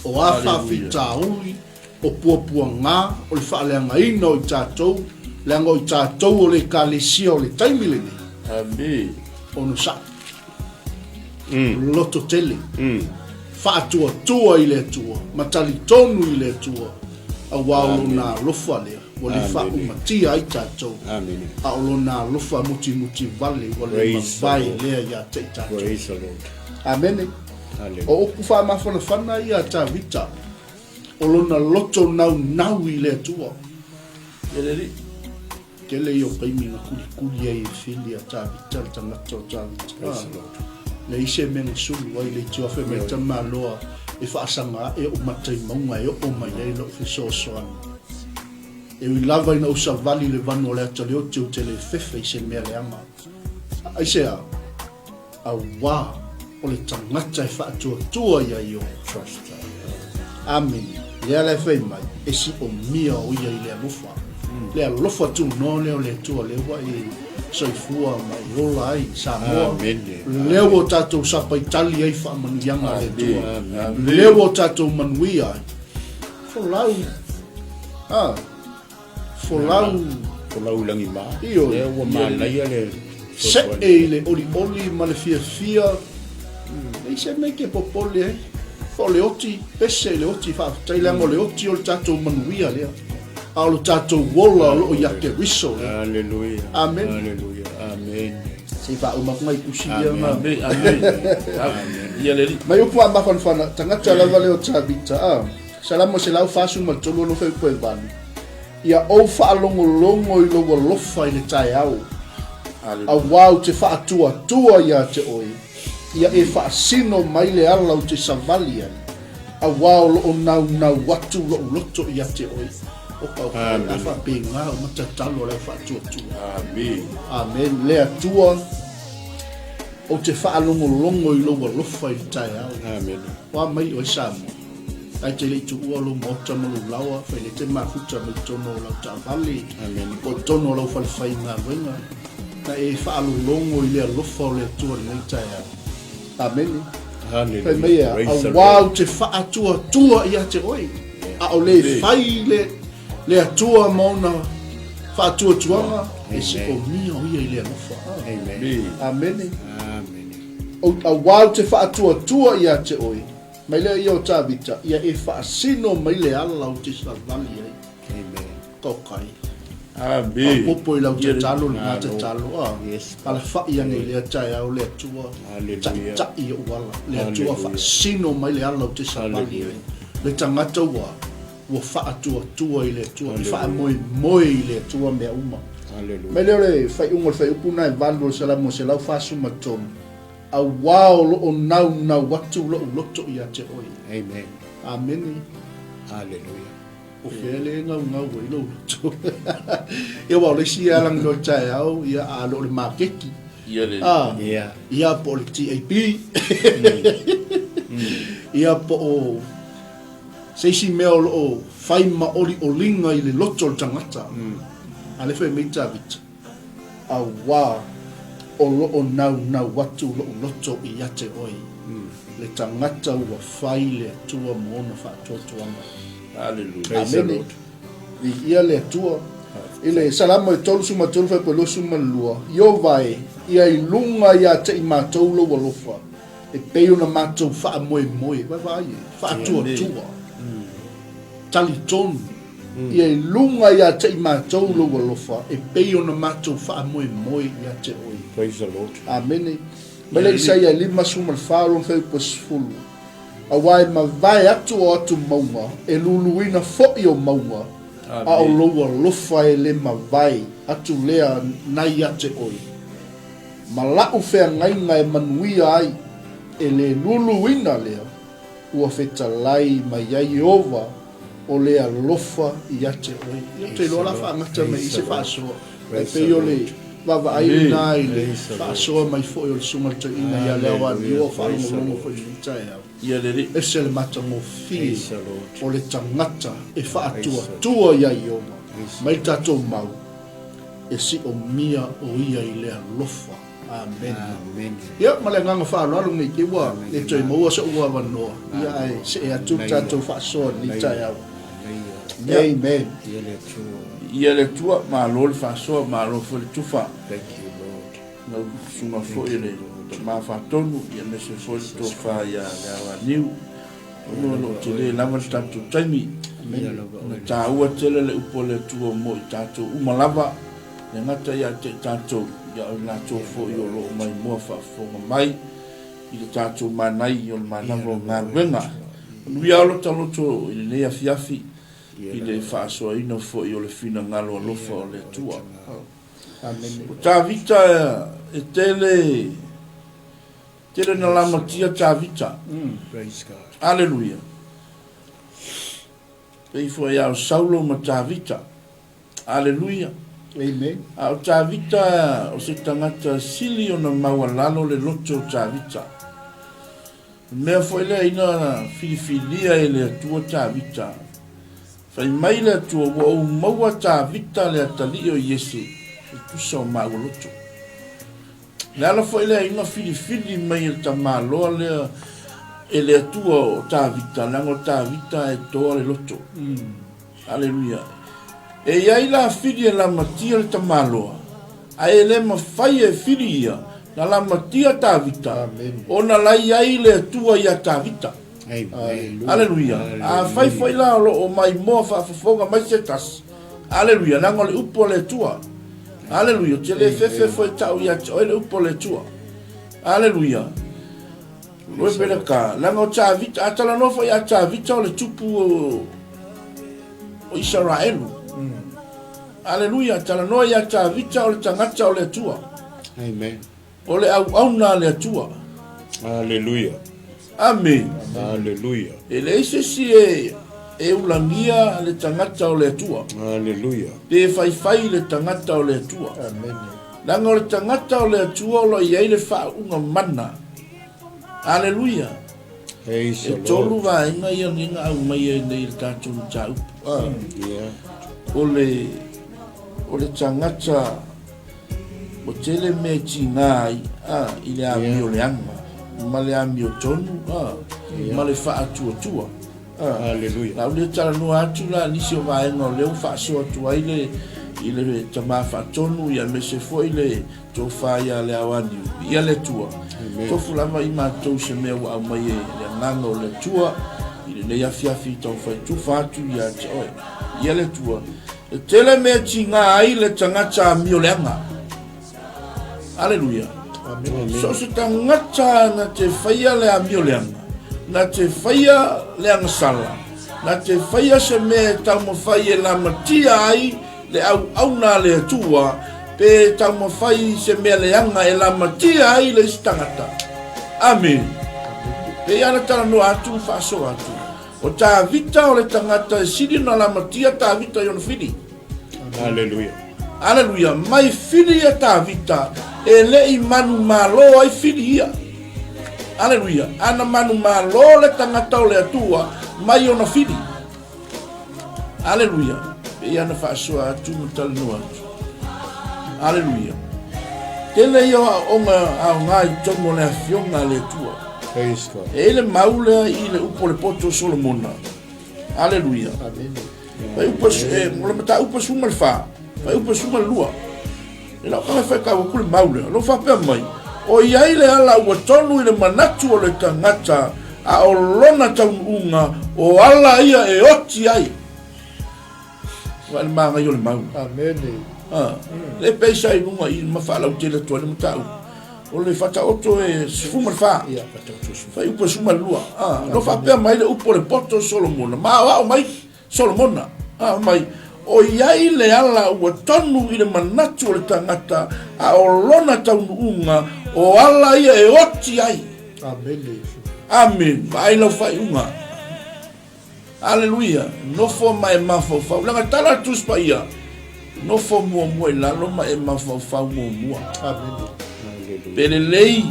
O a faafitauli, o puapuaga, o le faaleagaina o i tatou, leaga o i tatou o le Ekalesia o le taimi lenei. Amen. Onosai. Loto tele. Faatuatua i le Atua, ma talitonu i le Atua, auā o Lona alofa lea ua le faaumatia ai tatou, a o Lona alofa mutimuti vale ua le mavae lea ia te i tatou. Amene. O upu faamafanafana ia a Tavita, o lona loto naunau i le Atua. Tele ia o taimi na kulikuli ai e fili a Tavita le tagata o Tavita. Praise the Lord. Leai se mea na sulu ai le itioafe mai Tamaloa e faasaga ae ou mata i mauga e oo mai ai lou fesoasoani. E ui lava ina ou savali i le vanu o le ata leoti ou te le fefe i se mea leaga. Aisea? Auā o le tagata e faatuatua ia Ioe. Trust God. Amene. Lea la e fai mai, e siomia o ia i le alofa. Le alofa tunoa lea o le Atua lea ua e soifua ma e ola ai Samoa. Amene. Lea ua tatou sapaitali ai faamanuiaga a le Atua. Lea ua tatou manuia ai. Folau. Ah. Folau. Folau i lagima. Ioe. Lea ua manaia le Se'e i le olioli ma le fiafia. Leai se mea e te popole ai. O le oti, pese i le oti, faafetai leaga o le oti o le tatou manuia lea. A o le tatou ola o lo o ia Keriso lea. Aleluia. Amen. Aleluia. Amen. Se i faauma atu nai tusi ia na. Amen. Amen. Ia le alii. Mai upu a mafanafana, tagata lava lea o Tavita, a. Salamo 143 alofa i upu e valu. Ia ou faalogologo i lou alofa i le taeao, auā ou te faatuatua ia te oe, ia e faasino mai le ala ou te savali ai, auā o lo o naunau atu lou loto ia te oe. O ka o a faapena o matatalo a le au faatuatua. Amen. Amen. Le Atua, ou te faalogologo i lou alofa i le taeao. Amen. O a mai oe Samoa. Ae te le i tuua lou maota ma lou laoa, fai le te mafuta mai totonu o lau taavale, po o totonu o lau fale faigaluega, na e faalologo i le alofa o le Atua i lenei taeao. Amene. Fai mai ea, auā ou te faatuatua ia te oe, a o le fai le, le Atua ma ona faatuatuaga, e siomia o ia i le alofa. Amen. Amene. Amene. Auā ou te faatuatua ia te oe, Mai lea ia o Tavita, ia e faasino mai le ala ou te savali ai. Amen. Tokai. Amen. Faaopoopo i lau tatalo lena tatalo, a. Yes. Alafa'i ane i lea taeao le Atua, Hallelujah. taita'i i ou ala. Le Atua Hallelujah. faasino mai le ala ou te savali Hallelujah. ai. Le tagata ua ua faatuatua i le Atua, e faamoemoe i le Atua mea uma. Hallelujah. Mai lea o le faaiuga o le fuaiupu lena e valu o le Salamo 143. Auā o lo o naunau atu lou loto ia te oe. Amen. Amene. Hallelujah. O fea le naunau ai lou loto? Ia aua o le isi alagi loa i le taeao, ia a lo o le maketi. Ia le. Ah, Yeah. ia po o le TAB. Ia po o se isi mea o lo o fai ma olioliga i le loto o le tagata. A lea fai mai Tavita. Auā o lo o naunau atu lou loto ia te oe, le tagata ua fai le Atua ma ona faatuatuaga. Hallelujah. Amene. Viia le Atua. I le Salamo e 33 fuaiupu 22, Ieova e, ia i luga ia te i matou lou alofa, e pei ona matou faamoemoe, vaavaai e, faatuatua, talitonu. Ia i luga ia te i matou lou alofa e pei ona matou faamoemoe ia te oe. Praise the Lord. Amene. Mai le Isaia 54 lona fuaiupu 10. Aua e mavae atu o atu mauga, e luluina foi o mauga, a o lou alofa e le mavae atu lea na ia te oe. Ma la'u feagaiga e manuia ai, e le luluina lea, ua fetalai mai ai Ieova o le alofa ia te oe. Ia ou te iloa o le a faagata mai i se faasoa. E pei o le vaavaai lena i le faasoa mai foi o le Susuga i le Toeaina ia Leaoaniu o faalogologo foi i lenei taeao. Ese le matagofie o le tagata e faatuatua iā Ieova mai le tatou mau e siomia o ia i le alofa. Amene. Ia, ma le agaga faaaloalo nei te ua le toe maua so'u avanoa, ia ae see atu le tatou faasoa i lenei taeao. Amen. Ia le Atua, malo le faasoa, malo foi le tufa. Lau susuga foi i le Tama Faatonu, ia aemaise foi le tofa ia Leaoaniu. Ona o lo o tele lava le tatou taimi. Ona taua tele le upu a le Atua mo i tatou uma lava, e gata ia te i tatou, ia o i latou foi o lo o maimoa faafofoga mai i le tatou manai o le manava o galuega. Manuia lota loto i lenei afiafi i le faasoaina foi o le finagalo alofa o le Atua. O Tavita e tele Tele na lamatia Tavita. Aleluia. Pei foi ia o Saulo ma Tavita. Aleluia. Amen. A o Tavita o se tagata sili ona maualalo le loto o Tavita. O le mea foi lea ina filifilia e le Atua Tavita. Fai mai le Atua, ua ou maua Tavita le atalii o Iese, e tusa o maua loto. Le ala foi lea ina filifili mai e le tamaloa lea e le Atua o Tavita, leaga o Tavita e toa le loto. Aleluia. E i ai la fili e lamatia le tamaloa, ae e le mafai e fili ia na lamatia Tavita, ona la i ai le Atua ia Tavita. Aleluia. Afai foi la o lo o maimoa faafofoga mai se tasi, aleluia, leaga o le upu a le Atua. Aleluia, ou te le fefe foi tau ia te oe le upu a le Atua. Aleluia. Oe pele ka, leaga o Tavita, a talanoa foi ia Tavita o le tupu o, o Isaraelu. Aleluia, talanoa ia Tavita o le tagata o le Atua. Amen. O le auauna a le Atua. Aleluia. Amene. Aleluia. E leai se isi e, e ulagia le tagata o le Atua. Aleluia. Pe faifai le tagata o le Atua. Amene. Leaga o le tagata o le Atua o lo o i ai le faauuga mana. Aleluia. Praise E the Lord. tolu vaega ia nei na aumaia i nei i le tatou mataupu. Ah. Yeah. O le, o le tagata Ua tele mea e tiga ai a, i le amio leaga, ma le amiotonu a, ma le faatuatua. A, Hallelujah. La u lea talanoa atu la nisi o vaega o lea ua faasoa atu ai le i le Tama Faatonu ia aemaise foi le tofa ia Leaoaniu. Viia le Atua. Tofu lava i matou se mea ua aumai e le Agaga o le Atua i lenei afiafi taumafai tufa atu ia te oe. Viia le Atua. E tele mea e tiga ai le tagata amio leaga. Aleluia. So o se tagata na te faia le amio leaga, na te faia le agasala, na te faia se mea e taumafai e lamatia ai le auauna a le Atua, pe taumafai se mea leaga e lamatia ai le isi tagata. Amene. Pei lava na talanoa atu ma faasoa atu. O Tavita o le tagata e sili ona lamatia Tavita i ona fili. Aleluia. Aleluia. Mai fili ia Tavita e le i manumalo ai fili ia. Aleluia. Ana manumalo le tagata o le Atua mai ona fili. Aleluia. Pei ana faasoa atu ma talanoa atu. Aleluia. Tele ia o aoaoga aoga i totonu o le Afioga a le Atua. Praise God. E i ai le mau lea i le upu o le poto o Solomona. Aleluia. Fuaiupu e, o le mataupu 14, fuaiupu 12. I lau kala whaikau aku le mau lea, lo faapea mai, o i ai le ala ua tonu i le manatu o le tagata, a o lona taunuuga, o ala ia e oti ai. Vaai le magaia o le mau. Amene. A, le peisa i luga i ma faalautele atu ai le mataupu. O le Faataoto e 14. Ia. Fuaiupu e 12. A, no faapea mai le upu o le poto o Solomona, ma aoao mai Solomona. A, mai, o i ai le ala ua tonu i le manatu o le tagata, a o lona taunuuga, o ala ia e oti ai. Amene. Amene. Vaai lau faaiuga. Aleluia! Nofo ma e mafaufau. Leaga tala le Tusi Paia, nofo muamua i lalo ma e mafaufau muamua. Amene. Pe lelei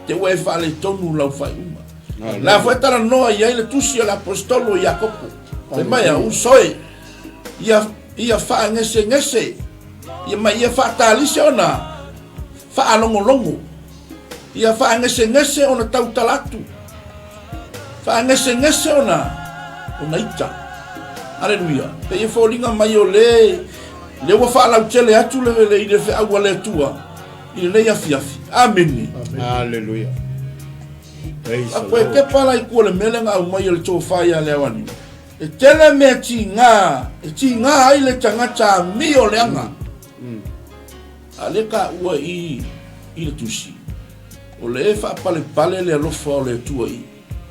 te ua e faaletonu lau faaiuga. La foi talanoa i ai le tusi a le aposetolo Iakopo. Fai mai a uso e, ia, ia faagesegese, ia ma ia faatalise ona faalogologo. Ia faagesegese ona tautala atu. Faagesegese ona ona ita. Aleluia. Pei e foliga mai o le le ua faalautele atu le le i le feau a le Atua i lenei afiafi. Amene. Aleluia. Praise the A koe Lord. kepa la i kua le mea lea na aumai e le tofa ia Leaoaniu. E tele mea tiga, e tiga ai le tagata amio leaga. A lea taua i i le tusi, o le e faapalepale le alofa o le Atua i.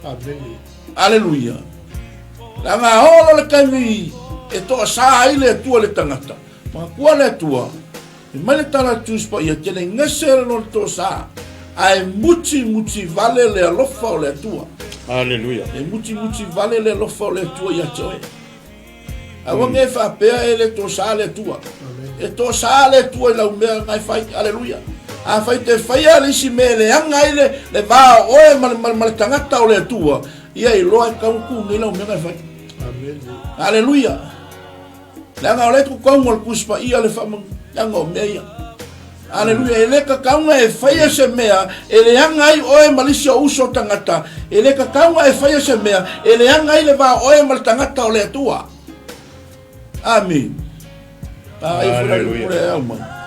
Amene. Aleluia. Leaga olo le taimi e toasā ai le Atua i le tagata. Manatua le Atua, fai mai le tala a le Tusi Paia, tele gese le lona toasā, ae mutimuti vale le alofa o le Atua. Aleluia. E mutimuti vale le alofa o le Atua ia te oe. Aua ne i faapea e le tosa le Atua. E tosa le Atua i lau mea na e fai. Aleluia. Afai te faia le isi mea e leaga ai le, le va o oe ma le, ma le, ma le tagata o le Atua, ia iloa e tatau ona tu nei lau mea na e fai. Aleluia. Leaga o le totonu o le Tusi Paia le faamanuiaga o mea ia. Aleluia. E le tatau ona e faia se mea e leaga ai oe ma le isi o uso tagata. E le tatau ona e faia se mea e leaga ai le va o oe ma le tagata o le Atua. Amene. Aleluia.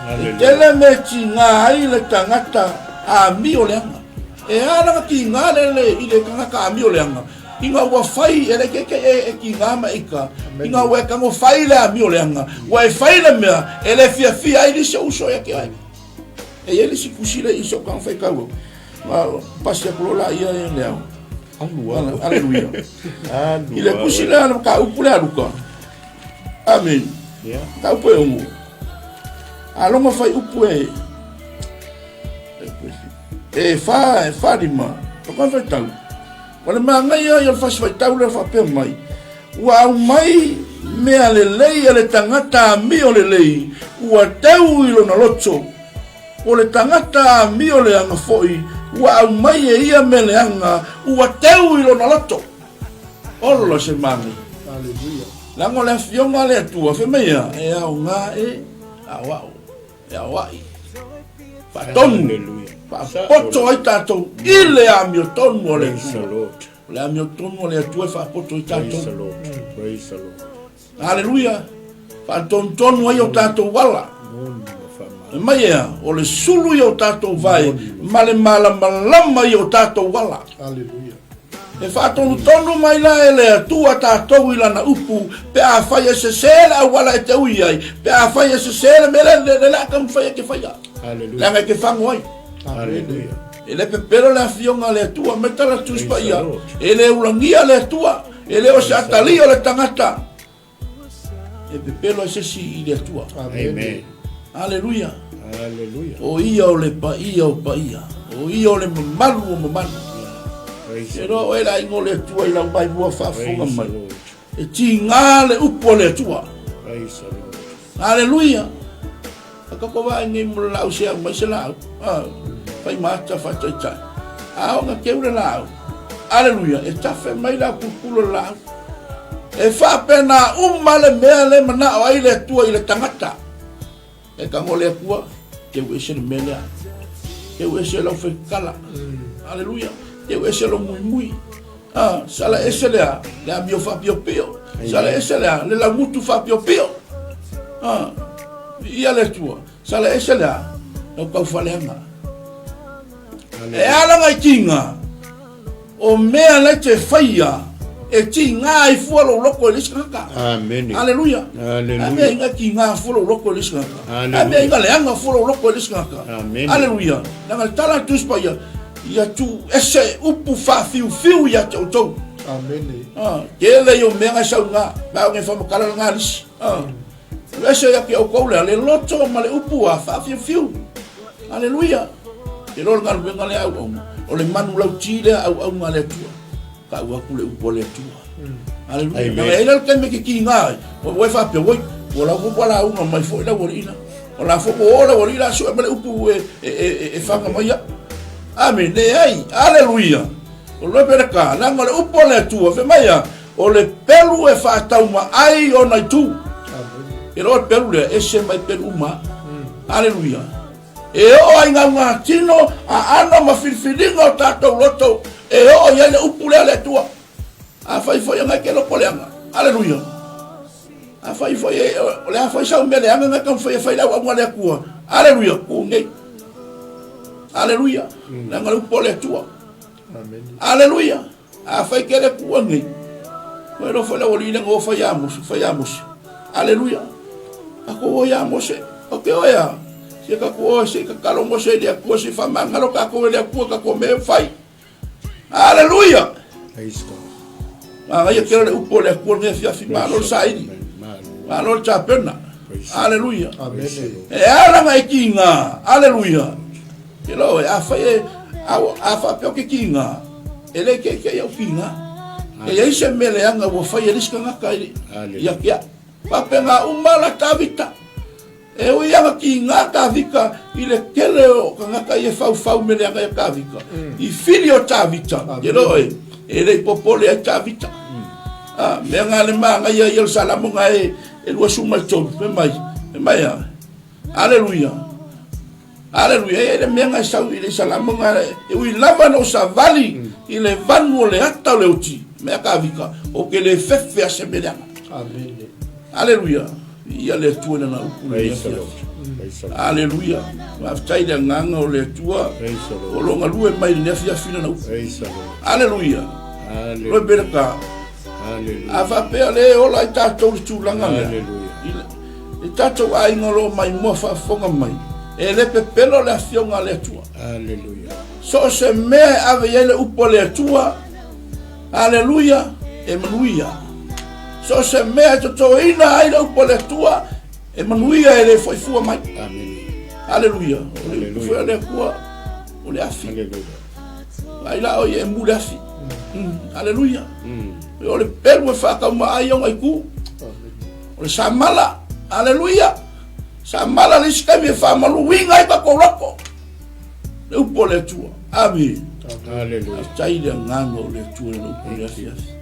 E tele mea e tiga ai le tagata amio leaga. E a lana tiga le, le, i le tagata amio leaga. Ina ua fai, e le keike e, e tiga ma ika. Ina ua e tago fai le amio leaga. Ua e fai le mea, e le fiafia ai nisi o uso ia te oe. E i ai le isi tusi le i so tago fai tau au. Ma pasi atu loa laia e le ao. Alu, Aleluia. I le tusi lea, le mataupu lea a Luka. Amene. Mataupu e 6. A logo fai upu e e fa e fa lima. O ka faitau. O le manaia ia o le fasi faitau lea faapea mai, ua aumai mea lelei a le tagata amio lelei, ua teu i lona loto. O le tagata amio leaga foi, ua aumai e ia mea leaga, ua teu i lona loto. Ola se manaia. Aleluia. Leaga o le Afioga a le Atua, fai mai ia, e aoga e aoao, e aoai. Faatonu, faapoto ai tatou i le amiotonu o le Atua. O le amiotonu o le Atua e faapoto ai tatou. Aleluia. Faatonutonu ai o tatou ala. E mai ea, o le sulu i o tatou vae ma le malamalama i o tatou ala. Aleluia. E faatonutonu mai la e le Atua tatou i Lana upu, pe afai e sesē le auala e te ui ai, pe afai e sesē le mea lea, le a taumafai e te faia. Leaga e te fago ai. E le pepelo le Afioga a le Atua, mai tala Tusi Paia, e le ulagia le Atua, e le o se atalia o le tagata. E pepelo ai se isi i le Atua. Amen. Aleluia. Aleluia. O ia o le paia o paia. O ia o le mamalu o mamalu. E loa oe le aiga o le Atua i lau maimua faafofoga mai. E tiga le upu a le Atua. Aleluia. A kako vaai nei mo le laau se au mai se laau. Ah, fai maata faataitai. A ona teu le laau. Aleluia. E tafe mai le apulupulu o le laau. E faapena uma le mea le manao ai le Atua i le tagata. E tago le Atua, teu ese le mea lea. Teu ese lau faikala. Aleluia. Teu ese lou muimui. Ah, sala ese lea, le amio faapiopio. Sala ese lea, le laugutu faapiopio. Ah, ia le Atua. Sala ese lea, lau taufaleaga. E ala ngai tiga, o mea lai te faia, E tigā ai fua lou loto i le isi tagata. Amene. Aleluia. Aleluia. A mea inga tigā fua lou loto i le isi tagata. Aleluia. A mea inga leaga fua lou loto i le isi tagata. Amene. Aleluia. Leaga le tala a le Tusi Paia, ia tuu ese upu faafiufiu ia te outou. Amene. Ah, tele ia o mea ngai sauga, ma o ngai whamakala la ngā lisi. Ah. Tuu ese ia ki outou lea, le loto ma le upu a faafiufiu. Aleluia. Te loa le galuega lea auauna. O le manu lauti lea auauna a le Atua. Tau atu le upu a le Atua. Aleluia. Amen. Leaga e i ai la le taimi e kikiga ai, ua e faapea, oi, ua la ua lauga mai foi le aualii la. O la foi ua o le aualii la sue ma le upu e, e, e, e, e faga mai au. Amene, leai. Aleluia. O le pele ka, leaga o le upu a le Atua, fai mai a, o le pelu e faatauma ai ona itu. E loa le pelu lea, ese mai pelu uma. Aleluia. E oo ai ngau ngā tino, aano ma filifiliga o tatou loto, e oo i ai le upu lea a le Atua. Afai foi e ngai ke loko leaga. Aleluia. Afai foi e, o le a foi sau mea leaga ngai taumafai e fai le auauga a le Atua. Aleluia. Ku nei. Aleluia. Leaga le upu a le Atua. Aleluia. Afai ke le kua nei. Koe lo foi le aualii le ngo fai a Mose, fai a Mose. Aleluia. Ako o ia Mose. O ke oe a. Se ka ku oe se ka kalo Mose i le Atua se whamangalo ka koe le Atua ka ko me fai. Aleluia. Praise God. Magaia kela le upu o le Atua lenei afiafi, malo le saili, malo le tapena. Aleluia. E ala ngai kiga. Aleluia. Ke lo e afai e a faapea o ke kiga, e le ke ke au kiga. E iai se mea leaga ua fai e le isi tagata i ia ke au. Faapena uma la Tavita. E ui ana kiga Tavita i le tele o tagata ia e faufau me leaga ia Tavita. I fili o Tavita, ke lo e, e le i popole ai Tavita. A, mea nga le magaia ia le Salamo nga e, e 23, fai mai, fai mai a, Aleluia. Aleluia, e iai le mea nga e sau i le Salamo nga e ui lava na o savali i le vanu o le ata o le oti, mea Tavita, o ke le fefe a se me leaga. Amene. Aleluia. Viia le Atua i lana upu i lenei Praise the afiafi. Lord. Praise the Lord. Aleluia. Faafetai i le agaga o le Atua Praise the o Lord. lo o galue mai i lenei afiafi lana upu. Praise the Lord. Aleluia. Hallelujah. Loi pele ka. Hallelujah. A faapea le ola ai tatou i le tulaga lea. Hallelujah. I le, i tatou aiga o lo o maimoa faafofoga mai, e le pepelo le afioga a le Atua. Hallelujah. So o se mea e ave i ai le upu a le Atua, Aleluia, e manuia. So o se mea e totoina ai le upu a le Atua, e manuia e le foi fua mai. Amen. Aleluia. O le upu foi a le Atua, o le afi. Aleluia. Ai la o ia e mu le afi. Aleluia. O le pelu e whaakauma ai ona itu. O le samala. Aleluia. Samala le isi taimi e whaamaluina ai tatou loto. Le upu a le Atua. Amene. Aleluia. Faafetai i le agaga o le Atua i lana upu i le afiafi.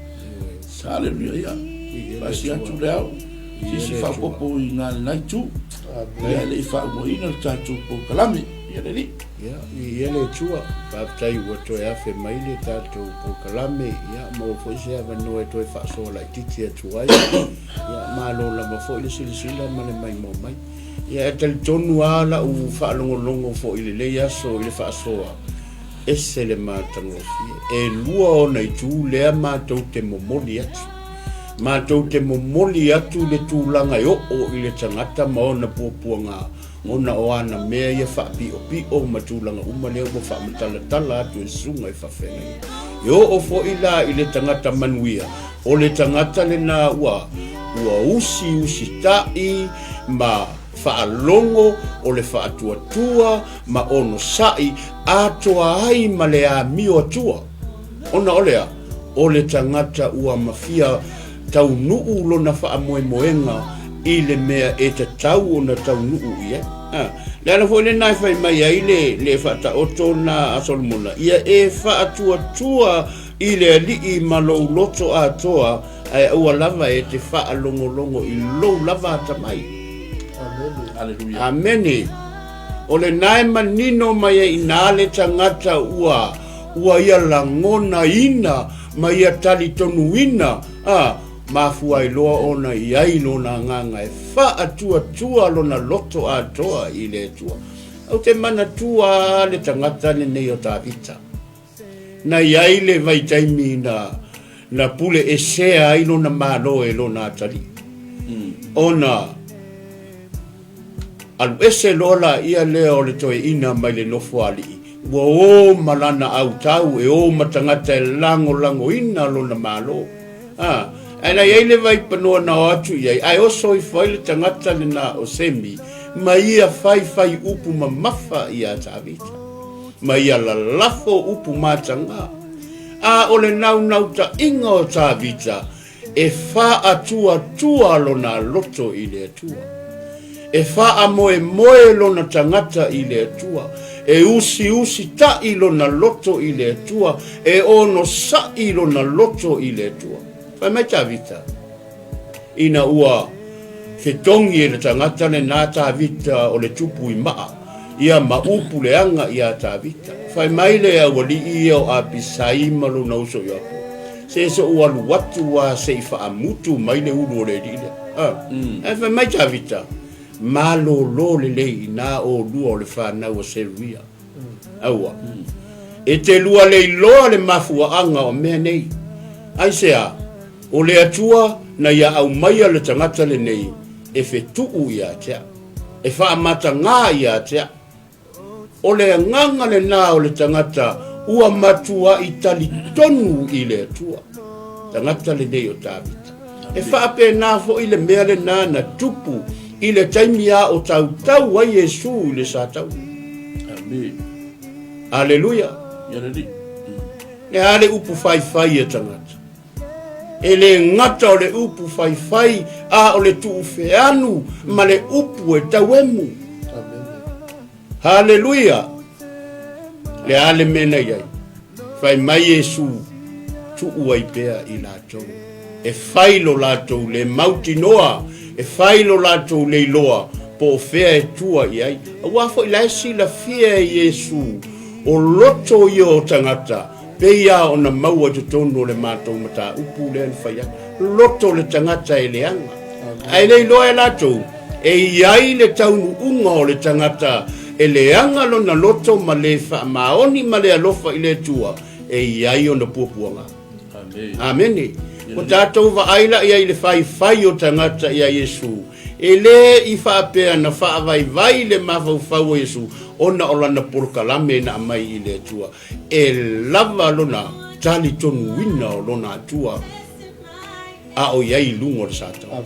Aleluia. Ia, faasi atu le ao. Sisi faaopoopo i ina lena itu. Ia, e le i faaumoina le tatou polokalame. Ia le Alii. Ia, viia le Atua. Faafetai ua toe afe mai le tatou polokalame. Ia, maua foi se avanoa e toe faasoa laitiiti atu ai. Ia, malo lava foi le silasila ma le maimoa mai. Ia, e talitonu lava lau faalogologo foi i lenei aso i le faasoa, ese le matagofie. E lua ona itu lea matou te momoli atu. Matou te momoli atu i le tulaga e oo i le tagata ma ona puapuaga ona o ana mea ia faapiopio ma tulaga uma lea ua faamatalatala atu e le susuga i faafeagaiga. E oo foi la i le tagata manuia, O le tagata lena ua ua usiusitaʻi ma faalogo o le faatuatua ma onosaʻi atoa ai ma le amio atua. Ona o le a? O le tagata ua mafia taunuu lona faamoemoega i le mea e tatau ona taunuu i ai. A, le ala foi lena e fai mai ai le, le faataoto na a Solomona, ia e faatuatua I le Alii ma lou loto atoa, ae aua lava e te faalogologo i lou lava atamai. Amene. Amene. O lena e manino mai ai inā le tagata ua, ua ia lagonaina ma ia talitonuina, a, mafua ai loa ona i ai lona agaga e faatuatua lona loto atoa i le Atua. Ou te manatua le tagata lenei o Tavita. Na i ai le vaitaimi na, na pule esea ai lona Malo e lona atalii. Ona alu ese loa laia lea o le toeaina mai le nofoalii, ua o ma lana autau e o ma tagata e lagolagoina lona Malo. A, ae na i ai le vaipanoa na o atu i ai, ae oso ifo ai le tagata lena o Semi, ma ia faifai upu mamafa iā Tavita, ma ia lalafo upu matagā. A o le naunautaiga o Tavita, e faatuatua lona loto i le Atua. E faamoemoe lona tagata i le Atua, e usiusitaʻi lona loto i le Atua, e onosaʻi lona loto i le Atua. Fai mai Tavita, ina ua fetogi e le tagata lenā Tavita o le tupu i maa, ia ma upu leaga iā Tavita. Fai mai le aualii ia o Apisai ma lona uso Ioapo, Se soʻu alu atu a se i faamutu mai le ulu o le alii lea. A. Ae fai mai Tavita, Malolo lelei inā ʻolua o le fanau a Seruia. Aua. E te lua le iloa le mafuaaga o mea nei. Aisea? O le Atua na ia aumaia le tagata lenei e fetuu iā te au, e faamatagā iā te au. O le agaga lenā o le tagata ua matuaʻi talitonu i le Atua, tagata lenei o Tavita. E faapena foi le mea lenā na tupu i le taimi a o tautau ai Iesu i le sataua. Aleluia! Le a le upu faifai a tagata? E le gata o le upu faifai, a o le tuufeanu ma le upu e tauemu. Haleluia! Le a le mea na i ai? Fai mai Iesu, tuu ai pea i latou. E fai lo latou le mautinoa, e fai lo latou le iloa po o fea e tua i ai. Aua foi la e silafia e Iesu o loto ia o tagata, Pei lava ona maua i totonu o le matou mataupu lea na fai atu, loto le tagata e leaga. Ae le iloa e latou, e i ai le taunuuga o le tagata e leaga lona loto ma le faamaoni ma le alofa i le Atua, e i ai ona puapuaga. Amene. Ua tatou vaai la i ai i le faifai o tagata iā Iesu, E le i faapea na faavaivai le mafaufau o Iesu ona o lana polokalame na aumai i le Atua. E lava lona talitonuina o lona Atua a o i ai i luga o le Satana.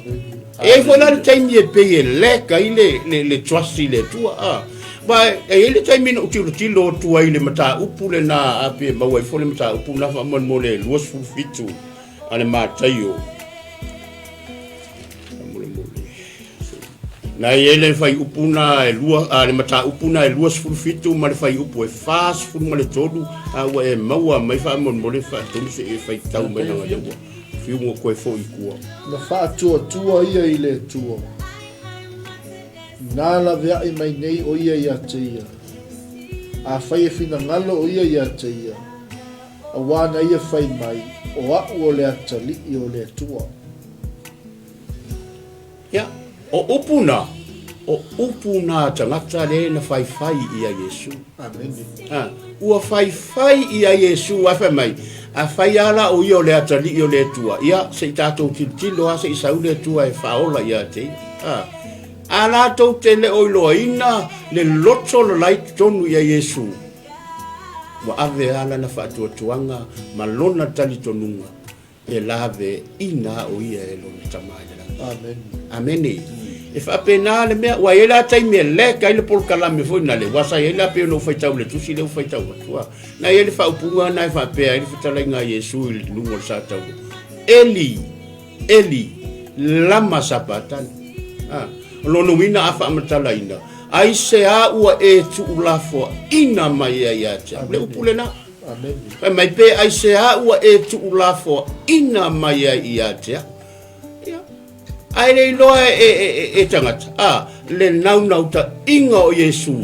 E i ai foi la le taimi e pei e lack ai le, le, le trust i le Atua. A. Ma e i ai le taimi na ou tilotilo atu ai i le mataupu lena, a pe maua ai foi le mataupu lena faamolemole e 27 a le Mataio. Na i ai le fuaiupu na e lua, a le mataupu na e 27 ma le fuaiupu e 43, a ua e maua mai faamolemole faatonu se i e faitau mai leaga lea ua fiu ua toe foi i tua. Na faatuatua ia i le Atua. Na laveai mai nei o ia ia te ia. Afai e finagalo o ia ia te ia, auā na ia fai mai, O aʻu o le atalii o le Atua. Ia, o upu na, o upu na a tagata le na faifai ia Iesu. Amene. A, ua faifai ia Iesu, ae fai mai, a fai a la o ia o le atalii o le Atua, ia, se i tatou tilotilo a, se i sau le Atua e faaola ia te ia. A, a latou te le o iloaina le loto lalai totonu ia Iesu, ua ave a lana faatuatuaga ma lona talitonuga e lave ina o ia e lona Tama i le lagi. Amen. Amene. E faapena le mea, ua i ai la taimi e lack ai le polokalame foi na le, ua sa i ai la pei ona ou faitau i le tusi lea ua faitau atu a. Na i ai le faaupuga na e faapea ai le fetalaiga a Iesu i le luga o le satauro, Eli, Eli, lama sapatani. A, o lona uiga a faamatalaina, aisea ua e tuulafoaina mai ai ia te au. Le upu lena. Fai mai pe aisea ua e tuulafoaina mai ai ia te au. Ia. Ae le iloa e, e, e, e tagata, a, le naunautaiga o Iesu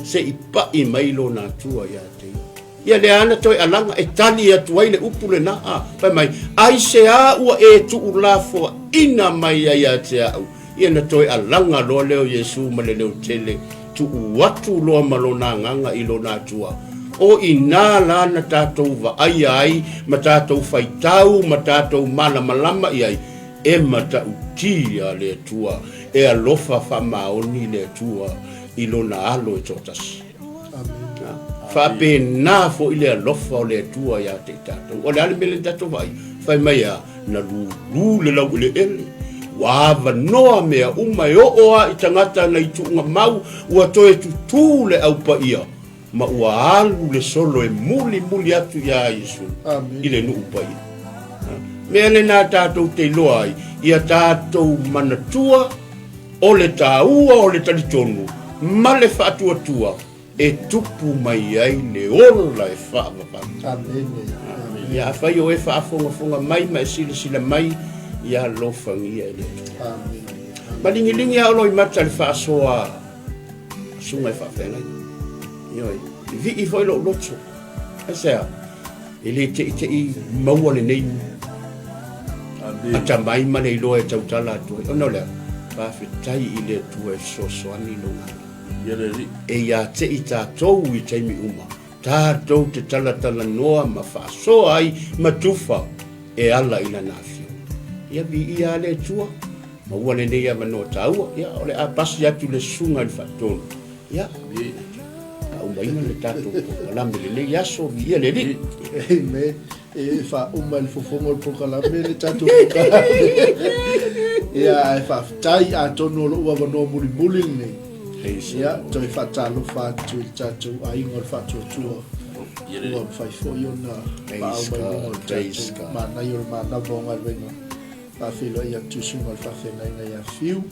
se i paʻi mai lona Atua ia te ia. Ia lea ana toe alaga e tali atu ai le upu lena, a, fai mai, aisea ua e tuulafoaina mai ai ia te au. Ia na toe alaga loa lea o Iesu ma le leo tele, tuu atu loa ma lona agaga i lona Atua. O i inā la na tatou vaaia ai ma tatou faitau ma tatou malamalama i ai, e matautia le Atua, e alofa faamaoni le Atua i Lona Alo e toatasi. Faapena foi le alofa o le Atua ia te i tatou. O le a le mea lea na tatou vaaia? Fai mai e a? Na lulu le laueleele, ua avanoa mea uma e oo lava i tagata na i tuugamau, ua toe tutū le Au Paia, ma ua alu le solo e mulimuli atu iā Iesu i le nuu paia. Mea lena tatou te iloa ai, ia tatou manatua o le taua o le talitonu ma le faatuatua e tupu mai ai le ola e faavavau. Amene. Ia afai o e faafogafoga mai ma e silasila mai, ia alofagia e le Atua. Amene. Malingiligi lava o Loimata i le faasoa a Susuga i Faafeagaiga. Ioe, e vii foi lou loto. Aisea? E le teitei maua lenei atamai ma le iloa e tautala atu ai. Ona o le a? Faafetai i le Atua e fesoasoani lona alofa. E ia te i tatou i taimi uma, tatou te talatalanoa ma faasoa ai ma tufa e ala i lana afioga. Ia viia lava le Atua, maua lenei avanoa taua, ia o le a pasi atu le susuga i le faatonu. Ia, faaumaina le tatou polokalame lenei aso, viia le Alii. Amen. E faauma i le fofoga o le polokalame le tatou polokalame. Ia, ae faafetai, atonu o lou avanoa mulimuli lenei. Ia, toe faatalofa atu i le tatou aiga o le faatuatua. Ua mafai foi ona paau mai luga o le tatou manaia o le manava o galuega. Faafeiloai atu i susuga i le faafeagaiga ia Fiu.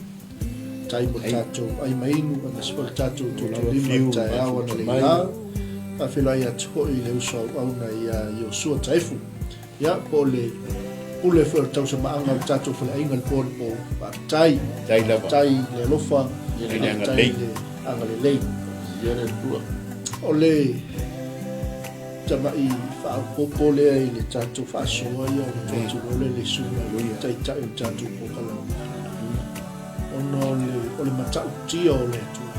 Tai mo le tatou ai ma inu, aemaise foi le tatou tuatulima i le taeao analeila. Faafeiloai atu foi i le uso auauna ia Iosua Taefu. Ia, po o le pule foi o le tausamaaga o le tatou faleaiga i le po anapo. Faafetai. Tai lava. Faafetai i le alofa. Faafetai i le agalelei. Ia le Atua. O le tamai faaopoopo lea i le tatou faasoa ia ona tuu atu loa lea i le susuga i le Taitai o le tatou polokalame, ona o le, o le matautia o le Atua,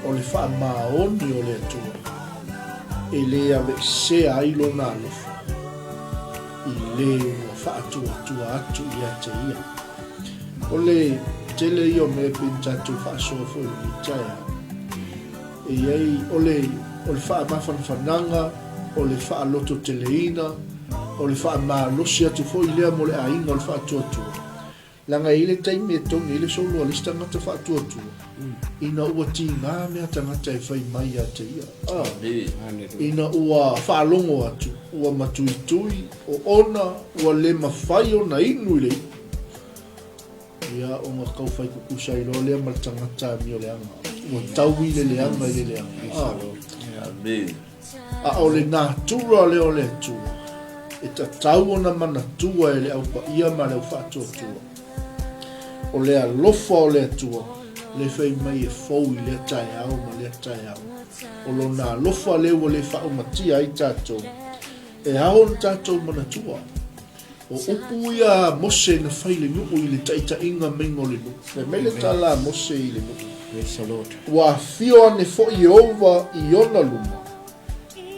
o le faamaoni o le Atua, e le aveesea ai lona alofa i le ua faatuatua atu ia te ia. O le tele ia o mea e pei ona tatou faasoa foi i lenei taeao, E i ai, o le, o le faamafanafanaga, o le faalototeleina, o le faamalosi atu foi lea mo le aiga o le faatuatua. Leaga e i ai le taimi e togi ai le solo a le isi tagata faatuatua, ina ua tiga mea tagata e fai mai ia te ia. A, ina ua faalogo atu, ua matuitui, o ona ua le mafai ona inu i le i'a. Ia, ona tau fai tutusa ai loa lea ma le tagata amioleaga. Ua taui le leaga i le leaga. Ah. A o le natura lea o le Atua, e tatau ona manatua e le Au Paia ma le Au Faatuatua. O le alofa o le Atua, le fai mai e fou i lea taeao ma lea taeao. O lona alofa lea ua le faaumatia ai tatou, e ao ona tatou manatua. O upu ia a Mose na fai i le nuu i le taitaiga maiga o le nuu. Fai mai le tala a Mose i le nuu. Ua afio ane foi Ieova i ona luma,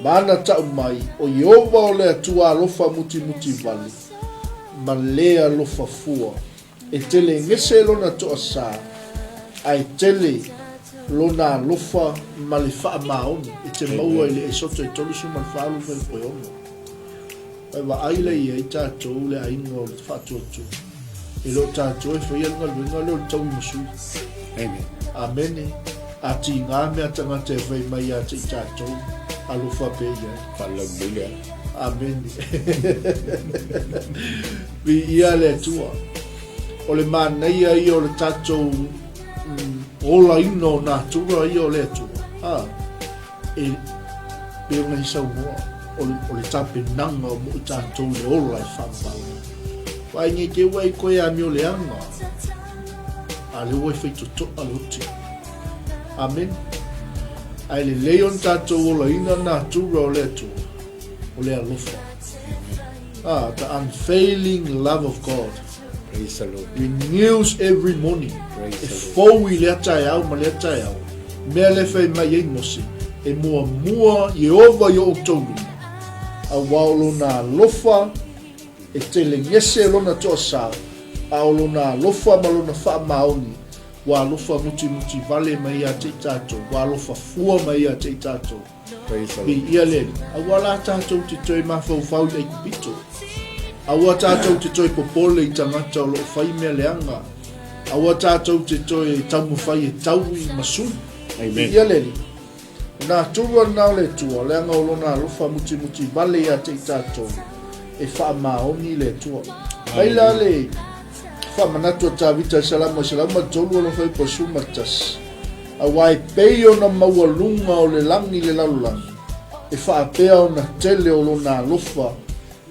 ma ana tau mai, o Ieova o le Atua alofa mutimuti vale, ma le alofa fua. E tele gese lona toasā, ae tele lona alofa ma le faamaoni. E te maua i le Esoto e 34:6. E vaai la i ai tatou le aiga o le faatuatua. E le o tatou e faia le galuega lea o le taui masui. Amen. Amene. A tiga mea tagata e fai mai ia te i tatou, alofa pea i ai. Faalaulelei le ala. Amene. Viia le Atua. O le manaia ia o le tatou olaina o natura ia o le Atua. Ah. E pei ona i saunoa, o le, o le tapenaga o mo i tatou le ola e faavavau. Vaai nei te ua e koe amio leaga, a le ua e faitotoa le oti. Amen. Ae lelei ona tatou olaina natura o le Atua, o le alofa. Ah, the unfailing love of God. Praise the Lord. Renews every morning. Praise E the Lord. fou i lea taeao ma lea taeao. Mea le fai mai ai Mose. E muamua Ieova i o outou luma, auā o lona alofa e telegese lona toasā, a o lona alofa ma lona faamaoni, ua alofa mutimuti vale mai ia te i tatou, ua alofa fua mai ia te i tatou. Viia le Alii. Aua la tatou te toe mafaufau i Aikupito. Aua tatou te toe popole i tagata o lo o fai mea leaga. Aua tatou te toe taumafai e taui ma suli. Viia le Alii. O natura lena o le Atua, leaga o Lona alofa mutimuti vale ia te i tatou, e faamaoni le Atua. Mai la le faamanatu a Tavita i Salamo e 103 alofa ipo 11. Aua e pei ona maualuga o le lagi le lalolagi, e faapea ona tele o Lona alofa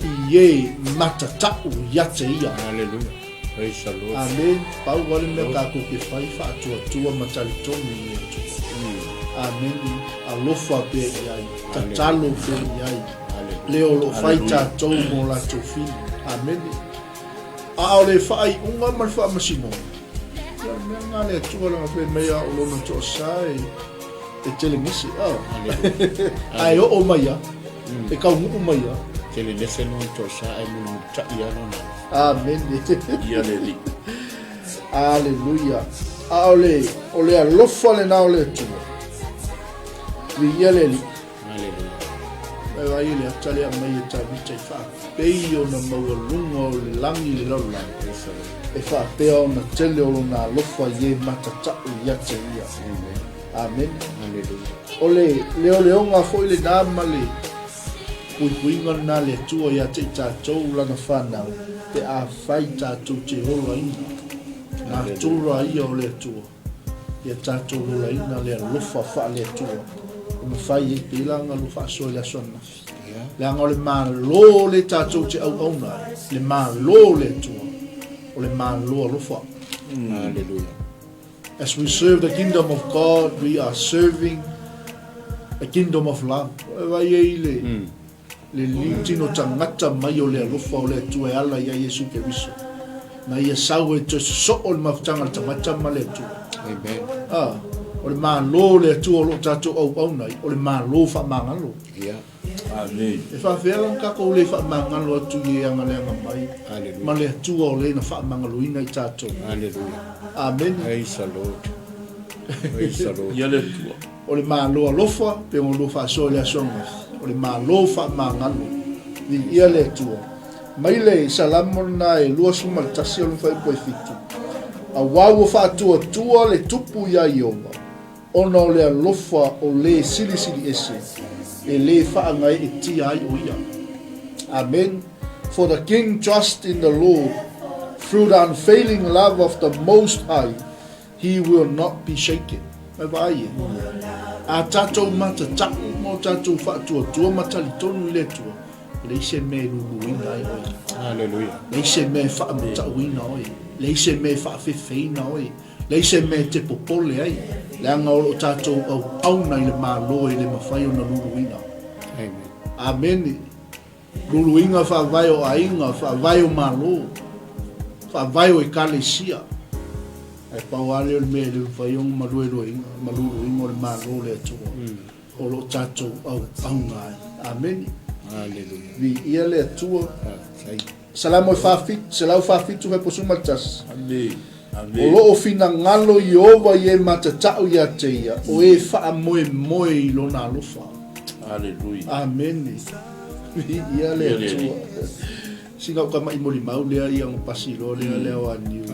i e matatau ia te Ia. Hallelujah. Praise the Lord. Amen. Pau lava le mea tatou te fai, faatuatua ma talitonu i le Atua. Amen. Alofa pea i ai. Tatalo pea i ai. Le o lo o fai tatou mo latou fili. Amen. A o le faaiuga ma le faamasinoga, ia o le mea lena a le Atua leaga fai mai a o lona toasa e, e telegese. Oh. Ae oo mai a, e taunuu mai a. Telegese lona toasa ae mulimulita'i lava lona. Amen. Ia le Alii. Aleluia. A o le, o le alofa lena o le Atua. Viia le Alii. Aleluia. Mai vaai i le ata lea aumai e Tavita i faapei ona maualuga o le lagi i le lalolagi, e faapea ona tele o lona alofa i e matatau ia te ia. Amene. O le leoleoga foi lena ma le puipuiga lena a le Atua ia te i tatou lana fanau, pe afai tatou te olaina natura ia o le Atua. Ia tatou olaina le alofa faale-Atua e mafai ai pei la ona lua faasoa i le aso ananafi. Leaga o le Malo le tatou te auauna ai, le Malo o le Atua, o le Malo alofa. Hallelujah. As we serve the kingdom of God, we are serving a kingdom of love. E vai ai le, le liutino tagata mai o le alofa o le Atua e ala ia Iesu Keriso. Na ia sau e toe sosoo le mafutaga a le tagata ma le Atua. Amen. Ah, o le Malo o le Atua o lo o tatou auauna ai, o le Malo faamagalo. Yeah. Amen. E faafefea la ona tatou le faamagalo atu i e agaleaga mai Hallelujah. ma le Atua o le na faamagaloina i tatou. Hallelujah. Amene. Praise the Lord. Praise the Lord. Ia le Atua. O le Malo alofa, pe ona lua faasoa i le aso ananafi, o le Malo faamagalo. Viia le Atua. Mai le Salamo lena e 21 o lona fuaiupu e fitu, Auā ua faatuatua le tupu iā Ieova, ona o le alofa o le Silisili Ese, e lē faagaeetia ai o ia. Amen. For the king trusts in the Lord, through the unfailing love of the Most High, He will not be shaken. Mai vaai e. A tatou matata'u ma o tatou faatuatua ma talitonu i le Atua, e leai se mea e luluina ai oe. Hallelujah. Leai se mea e faamatauina oe. Leai se mea e faafefeina oe. Leai se mea e te popole ai, leaga o lo o tatou auauna i le Malo e le mafai ona luluina. Amen. Amene. Luluina faavae o aiga, faavae o Malo, faavae o Ekalesia. Ae pau lava lea o le mea e le mafai ona maluelueina, ma luluina o le Malo o le Atua o lo o tatou auauna ai. Amene. Aleluia. Viia le Atua. Faafetai. Salamo e 147 fuaiupu 11. Amene. O lo o finagalo Ieova i e matatau ia te ia, o e faamoemoe i lona alofa. Aleluia. Amene. Viia le Atua. Sina o ka maʻi molimau lea ia ona pasi loa lea lea o Aniu.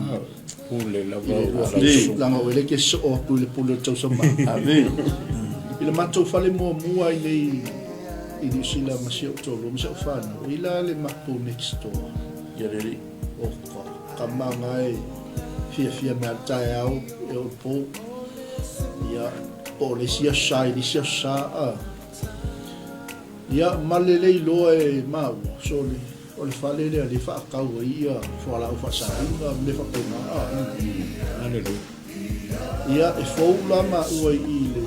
Pule lava o lau Leaga o ele ke soo atu i le pule o le tausama. Amene. I le matou fale muamua i nei i Niu Sila ma si ou toalua ma si ou fanau, i la le matou next door. Ia le Alii. O ka kama nga e fiafia mea le taeao e oo i le po. Ia, po o le isi aso sa i le isi aso sa, a. Ia, ma le le iloa e maua, so le, o le fale lea lea e faatau ai ia fualaau faasaina ma mea faapena, a. Hallelujah. Ia, e fou la maua i i le,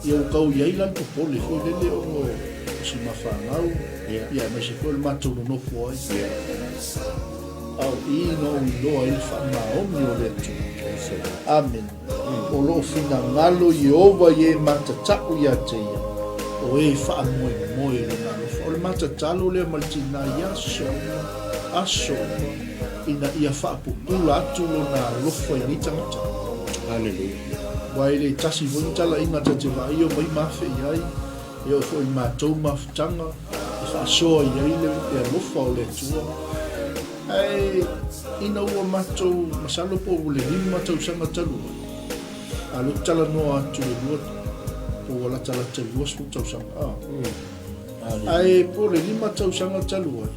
ia ua tau i ai la le popole foi lele ona o si mafanau, Ia. ia aemaise foi o le matou nonofo ai. Ia. A o i na ou iloa ai le faamaoni o le Atua. Praise the Lord. Amene. O loo finagalo Ieova i e matatau ia te ia, o e faamoemoe i Lona alofa. O le matatalo lea ma le tinā i aso uma, aso uma, ina ia faapupula atu Lona alofa i nei tagata. Haleluia. Aua e le tasi foi ni talaiga ta te vaai omai ma afe i ai, e oo foi i matou mafutaga e faasoa i ai le alofa o le Atua. Ae ina ua matou, masalo po o le 5 tausaga talu ai, a lea ou te talanoa atu i le lua, po ua latalata i le 20 tausaga, a. Ae po o le 5 tausaga talu ai,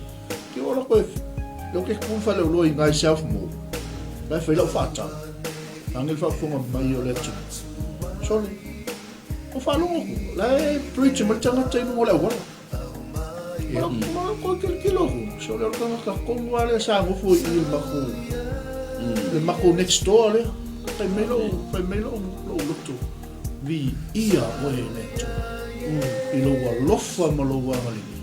ke ola koe, lea ou te ku i faleoloa i ina i South Mall, la e fai lau faatau, age le faafofoga mai o le atunuu, sole, ua faalogo aku, la e preach mai le tagata i luga o le auala. Ma koe kilokilo aku, sole o le tagata tonu lava lea sa nofo i i le matou, le matou next door lea. Fai mai lou, fai mai lou, lou loto, viia oe e le Atua i lou alofa ma lou agalelei.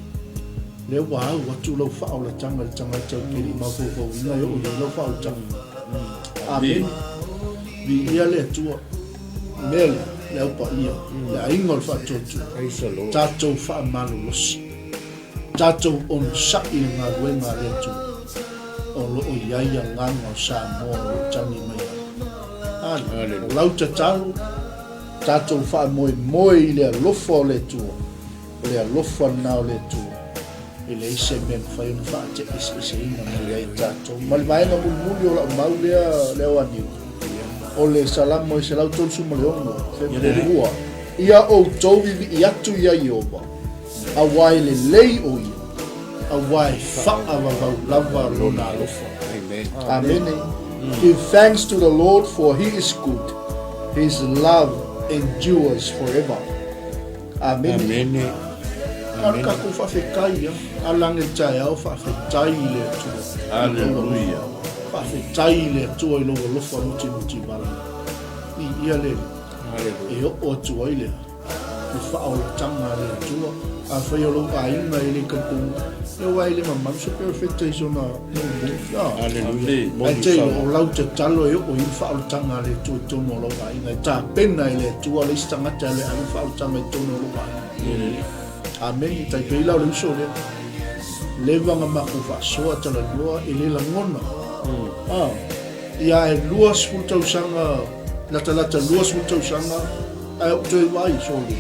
Lea ua au atu lau faaolataga i le tagata ou te le i mafaufauina e oo i ai lau faaolataga. Amene. Viia le Atua. Mea lea, le Au Paia, le aiga o le Faatuatua, tatou faamalolosi, tatou onosai i le galuega a le Atua, o lo o i ai agaga o Samoa o lo o tagi mai ai. Ale, o lau tatalo, tatou faamoemoe i le alofa o le Atua, o le alofa lena o le Atua, e leai se mea e mafai ona faateeseeseina mai ai tatou. Ma le vaega mulimuli o lau mau lea, lea o Aniu, o le Salamo e 136, fe muamua, Ia outou vivii atu iā Ieova, auā e lelei ʻo ia, auā e faavavau lava lona alofa. Amene. Give thanks to the Lord for he is good, his love endures forever. Amene. Amene. Na o le tatou faafetai ia. Alage le taeao faafetai i le Atua. Aleluia. Faafetai i le Atua i lou alofa mutimuti vale. I ia le Aleluia. E oo atu ai le le faaolataga a le Atua. Afai o lou aiga e le talitonu, ia aua e le mamalu se perofeta i sona nuu. Aleluia. Ae te iloa o lau tatalo e oo i le faaolataga a le Atua i totonu o lou aiga. E tapena e le Atua le isi tagata e alu e ave le faaolataga i totonu o lou aiga. Amene. Tai pei la o le uso lea. Leva na matou faasoa talanoa e le lagona. Ah, ia e 20 tausaga, latalata 20 tausaga, ae ou toe vaai sole.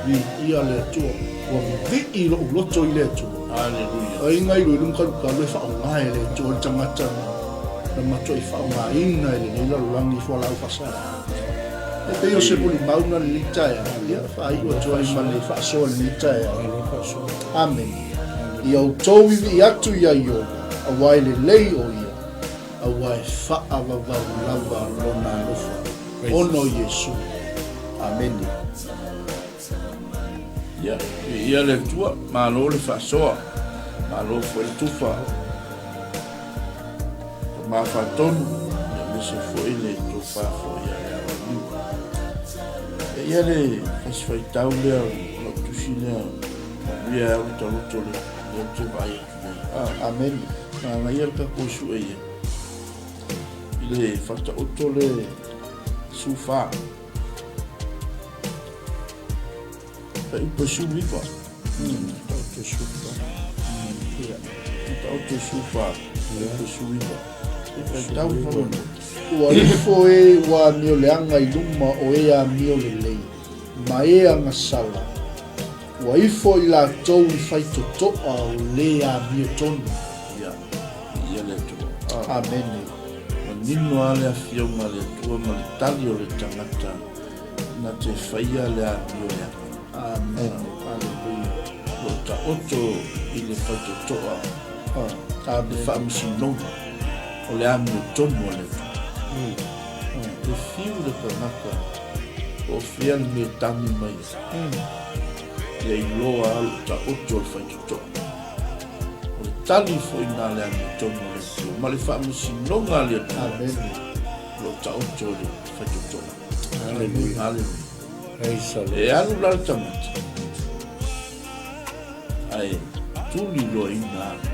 Viia le Atua. Ua vivii lou loto i le Atua. Aleluia. Aiga i luilu ma kalukalu e faaaoga e le Atua le tagata na matuai faaaogaina e lenei lalolagi i fualaau faasaina. E pei o se molimau na lenei taeao, ia faaiu atu ai ma le faasoa i lenei taeao. Amene. Ia outou vivii atu iā Ieova, auā e lelei ʻo ia, auā e faavavau lava lona alofa, ona o Iesu. Amene. Ia, viia le Atua, malo le faasoa, malo foi le tufa. Tama Faatonu, aemaise foi le tofa foi a le Aoaniu. E ia le fasifaitau lea o lau tusi lea, manuia e au le taloto lea, lea ou te vaai atu nei. Ah, Amene. Manaia le tatou sue ia. I le faataoto le 14. Fuaiupu 19. Taoto 14. Ia. Taoto 14. Fuaiupu 19. E faitau faamolemole. Ua ifo e ua amio leaga i luma o e amio lelei, ma e agasala. Ua ifo i latou i faitotoa o le amio tonu. Ia, ia le Atua. Ah. Amene. Manino lava le afioga a le Atua ma le tali o le tagata na te faia le amio leaga. Amene. Aleluia. O lo o taoto i le faitotoa Ah. le Amene. faamasinoga o le amio tonu a le Atua. E fiu le tagata po o fea le mea e tagi mai ai. Ia iloa lava lo taoto o le faitotoa. O le tali foi na le amio tonu a le Atua ma le faamasinoga a le Atua. Amene. O lo taoto i le faitotoa. Aleluia. Aleluia. Praise the Lord. E alu la le tagata ae tuliloaina alu.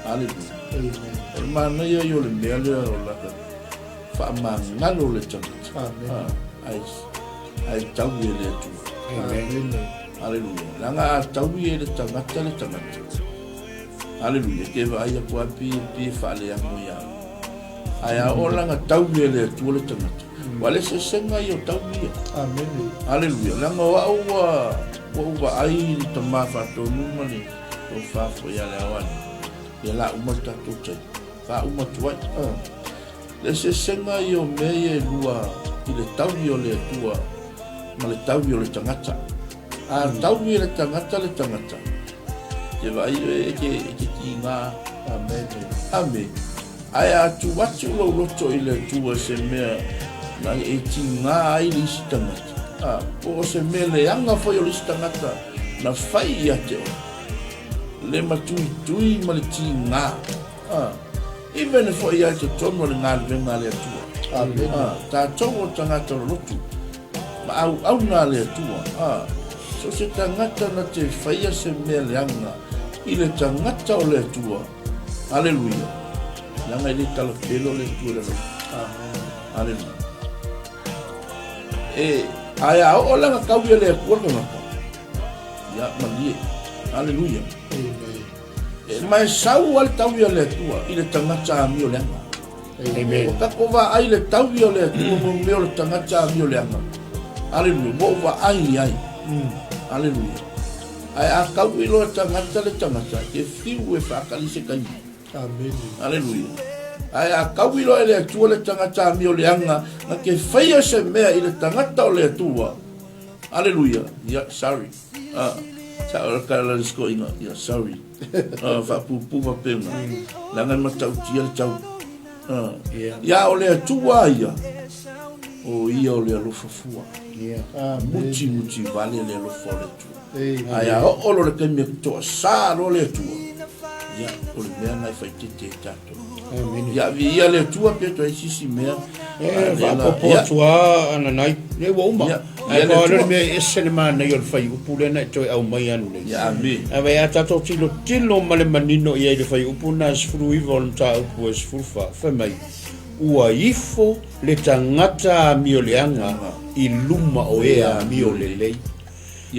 Aleluia. Amen. O le manaia ia o le mea lea o laka faamagalo le tagata. Amen. Ah. Ae, ae taui e le Atua. Amen. Aleluia. Leaga a taui e le tagata le tagata. Aleluia. Ke vaai aku a pi pi e faaleago ia. Ae a oo laga taui e le Atua le tagata. Ua le eseesega ia o taui ia. Amen. Aleluia. Leaga o au ua ua ou vaai i le tama faatonu ma le tofa foi ia le aoani. Ia la uma le tatou taimi. Faauma atu ai. Le eseesega ia o mea ia e lua i le taui o le Atua ma le taui o le tagata. A taui e le tagata le tagata, e te vaai oe e te, e te tiga. Amen. Ame. Ae a tu atu lou loto i le Atua se mea na e tiga ai le isi tagata, a, po o se mea leaga foi o le isi tagata na fai ia te oe, le matuitui ma le tiga. A, even foi ia i totonu o le galuega a le Atua. Amen. A, tatou o tagata lolotu, ma auauna a le Atua. A, so se tagata na te faia se mea leaga i le tagata o le Atua. Aleluia. Leaga e le talapelo le Atua i le alofa. Amen. Aleluia. E, ae a oo laga taui a le Atua le tagata, ia, malie. Aleluia. Amen. E, ma e sau a le taui a le Atua i le tagata amioleaga. Amen. Ua tatou vaai i le taui o le Atua mo mea o le tagata amioleaga. Aleluia. Ua ou vaai i ai. Aleluia. Ae a taui loa tagata le tagata, e fiu e faatali se taimi. Amen. Aleluia. Ae a taui loa e le Atua le tagata amioleaga, na te faia se mea i le tagata o le Atua. Aleluia. Ia, sorry. Ah, sa o ka la skoinga. Ia, sorry. Ah, faapuupuu faapena. Leaga e matautia le tau. Ah. Ia. Ia, o le Atua ia, o ia o le alofa fua. Ia. Muti muti vale le alofa o le Atua. Amen. Ae a oo loa le taimi e toasa loa le Atua, ia, o le mea lena e faitete ai tatou. Amen. Ia, viia le Atua pe toe ai se isi mea. E A lea la- faaopoopo ia, atu lava ananai, lea ua uma. Ia, Ae ia le pau lea o le Atua. mea e ese le manaia o le fuaiupu lea na e toe aumai ananei. Ia, ame. Ae vaai a tatou tilotilo ma le manino i ai i le fuaiupu lena e 19 o le mataupu e 14, fai mai, Ua ifo le tagata amioleaga i luma o e amiolelei.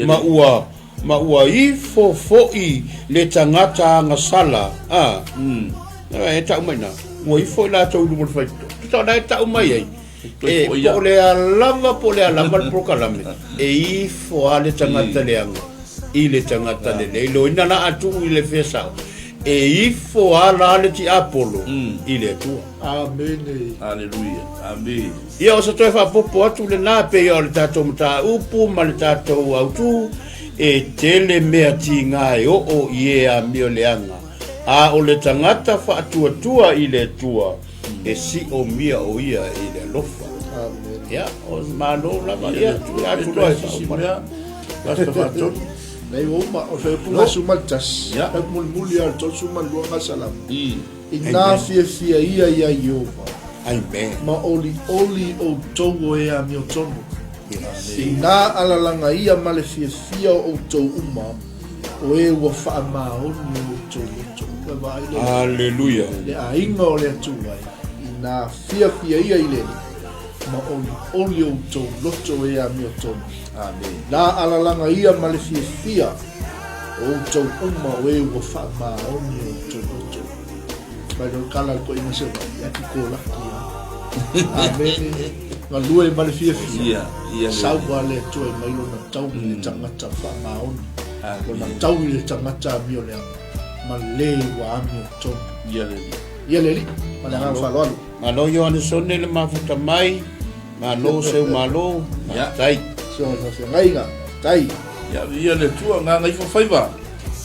Ma ua, ma ua ifo foi le tagata agasala, a, e tau mai na, ua ifo i latou i luma o le faitotoa. Tusa o la e tau mai ai, e, po o le a lava, po o le a lava le polokalame, e ifo lava le tagata leaga i le tagata lelei. Loina la a tuu i le fea sao, e ifo lava la le tiapolo i le Atua. Amene. Aleluia. Amene. Ia, o se toe faaopoopo atu lena, pei o le tatou mataupu ma le tatou autu, e tele mea tiga e oo i e amio leaga, a o le tagata faatuatua i le Atua, e siomia o ia i le alofa. Amene. Ia, o malo lava, Ia, ia, le Atua, atu e loa e toe sisi faauma. mea, Pastor Faatonu. Nei ua uma, o le faaiupuga 11, Ia. e mulimuli lava o le 32 ga salamo. I. Inā fiafia ia iā Ieova. Amen. Ma olioli outou o e amiotonu. Yes. Inā alalaga ia ma le fiafia o outou uma, o e ua faamaoni o outou loto. Ua vaai le, Hallelujah. le aiga o le Atua e. Inā fiafia ia i le Alii, ma olioli outou loto o e amiotonu. Amen. Inā alalaga ia ma le fiafia o outou uma o e ua faamaoni o outou loto. Mai le kala le koina se wai, ia ki ko laki ia. Amene. Galue ma le fiafia. Ia, ia le- Sau a le Atua e mai lona tau i le tagata faamaoni. Amen. Lona tau i le tagata amioleaga. Ma le ua amiotonu. Ia le Alii. Ia le Alii, ma le agaga faaaloalo. Malo Ioanesone le mafuta mai, malo seu malo, Ia. faafetai. So, faafeagaiga, tai. Ia, ia le Atua, gagaifo faiva,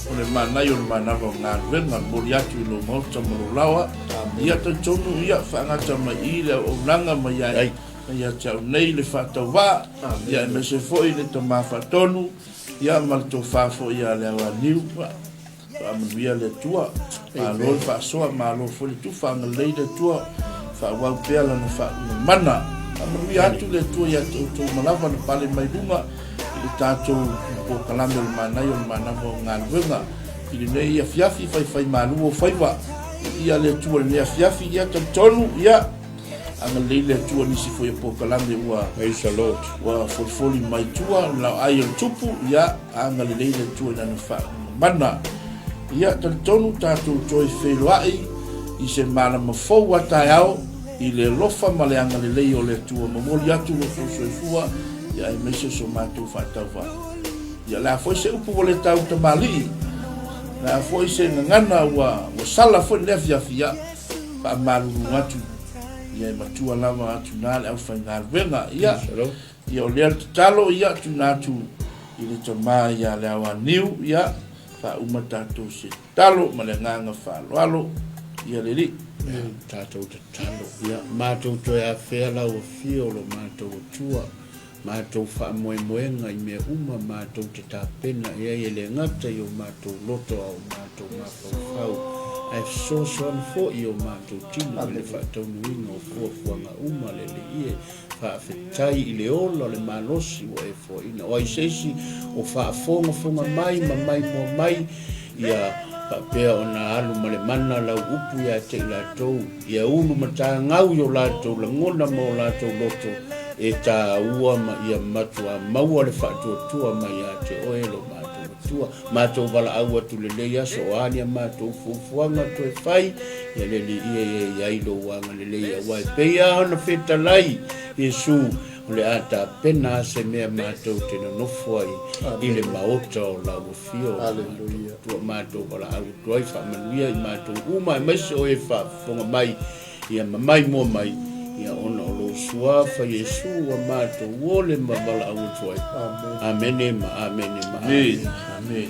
o le manai o le manava o galuega, momoli atu i lou maota ma lou laoa. Ia talitonu, ia, faagata mai i le auaunaga ma ia, Ai. ma ia te au nei le faatauvaa, ia aemaise foi le tama faatonu, ia ma le tofa foi ia le Aoaniu. Ia, faamanuia le Atua, malo le faasoa, malo foi le tufa, agalelei le Atua, faaauau pea lana faauiga mana. Faamanuia atu le Atua ia te outou ma lava na pale mai luga i le tatou polokalame o le manaia o le manava o galuega i lenei afiafi faifaimalu o faiva. Ia le Atua i lenei afiafi, ia talitonu, ia. Agalelei le Atua i nisi foi o polokalame ua Praise the Lord. ua folifoli mai tua le laoai o le Tupu, ia, agalelei le Atua i Lana faamana. Ia, talitonu tatou toe feiloai i se malama fou a taeao i le alofa ma le agalelei o le Atua. Momoli atu lo outou soifua, ia aemaise o so matou faatauvaa. Ia, le a foi se upu ua le tau tamalii, le a foi se gagana ua, ua sala foi le afiafi, ia, faamalulu atu, ia e matua lava atu na le aufaigaluega. Ia, ia o lea le tatalo, ia, tuuina atu i le tama ia Leaoaniu, ia, faauma tatou se tatalo ma le agaga faaaloalo, ia le Alii. Ia, tatou tatalo, ia, matou toe afea lau afio o lo matou Atua, matou faamoemoega i mea uma matou te tapena i ai e le gata i o matou loto a o matou mafaufau, ae fesoasoani foi i o matou tino i le faataunuuina o fuafuaga uma le Alii e faafetai i le ola o le malosi ua e foaina. O ai se isi o faafogafoga mai ma maimoa mai, ia faapea ona alu ma le mana lau upu ia te i latou, ia ulu matagau i o latou lagona ma o latou loto e taua ma ia matuā maua le faatuatua mai ia te oe lo matou Atua. Matou valaau atu lelei aso o a ni a matou fuafuaga toe fai, ia le Alii ia ia i ai lou agalelei aua e pei lava ona fetalai Iesu, o le a tapena a se mea matou te nonofo ai i le maota o lau afio o lo matou Atua. Matou valaau atu ai faamanuia i matou uma aemaise o e faafofoga mai ia ma maimoa mai ia ona o lou suafa Iesu ua matou ole ma valaau atu ai. Amene ma amene ma amene. Amene.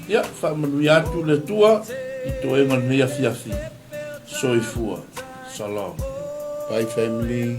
Ia, faamanuia atu le Atua i toega o lenei afiafi. Soifua. Shalom. Bye family.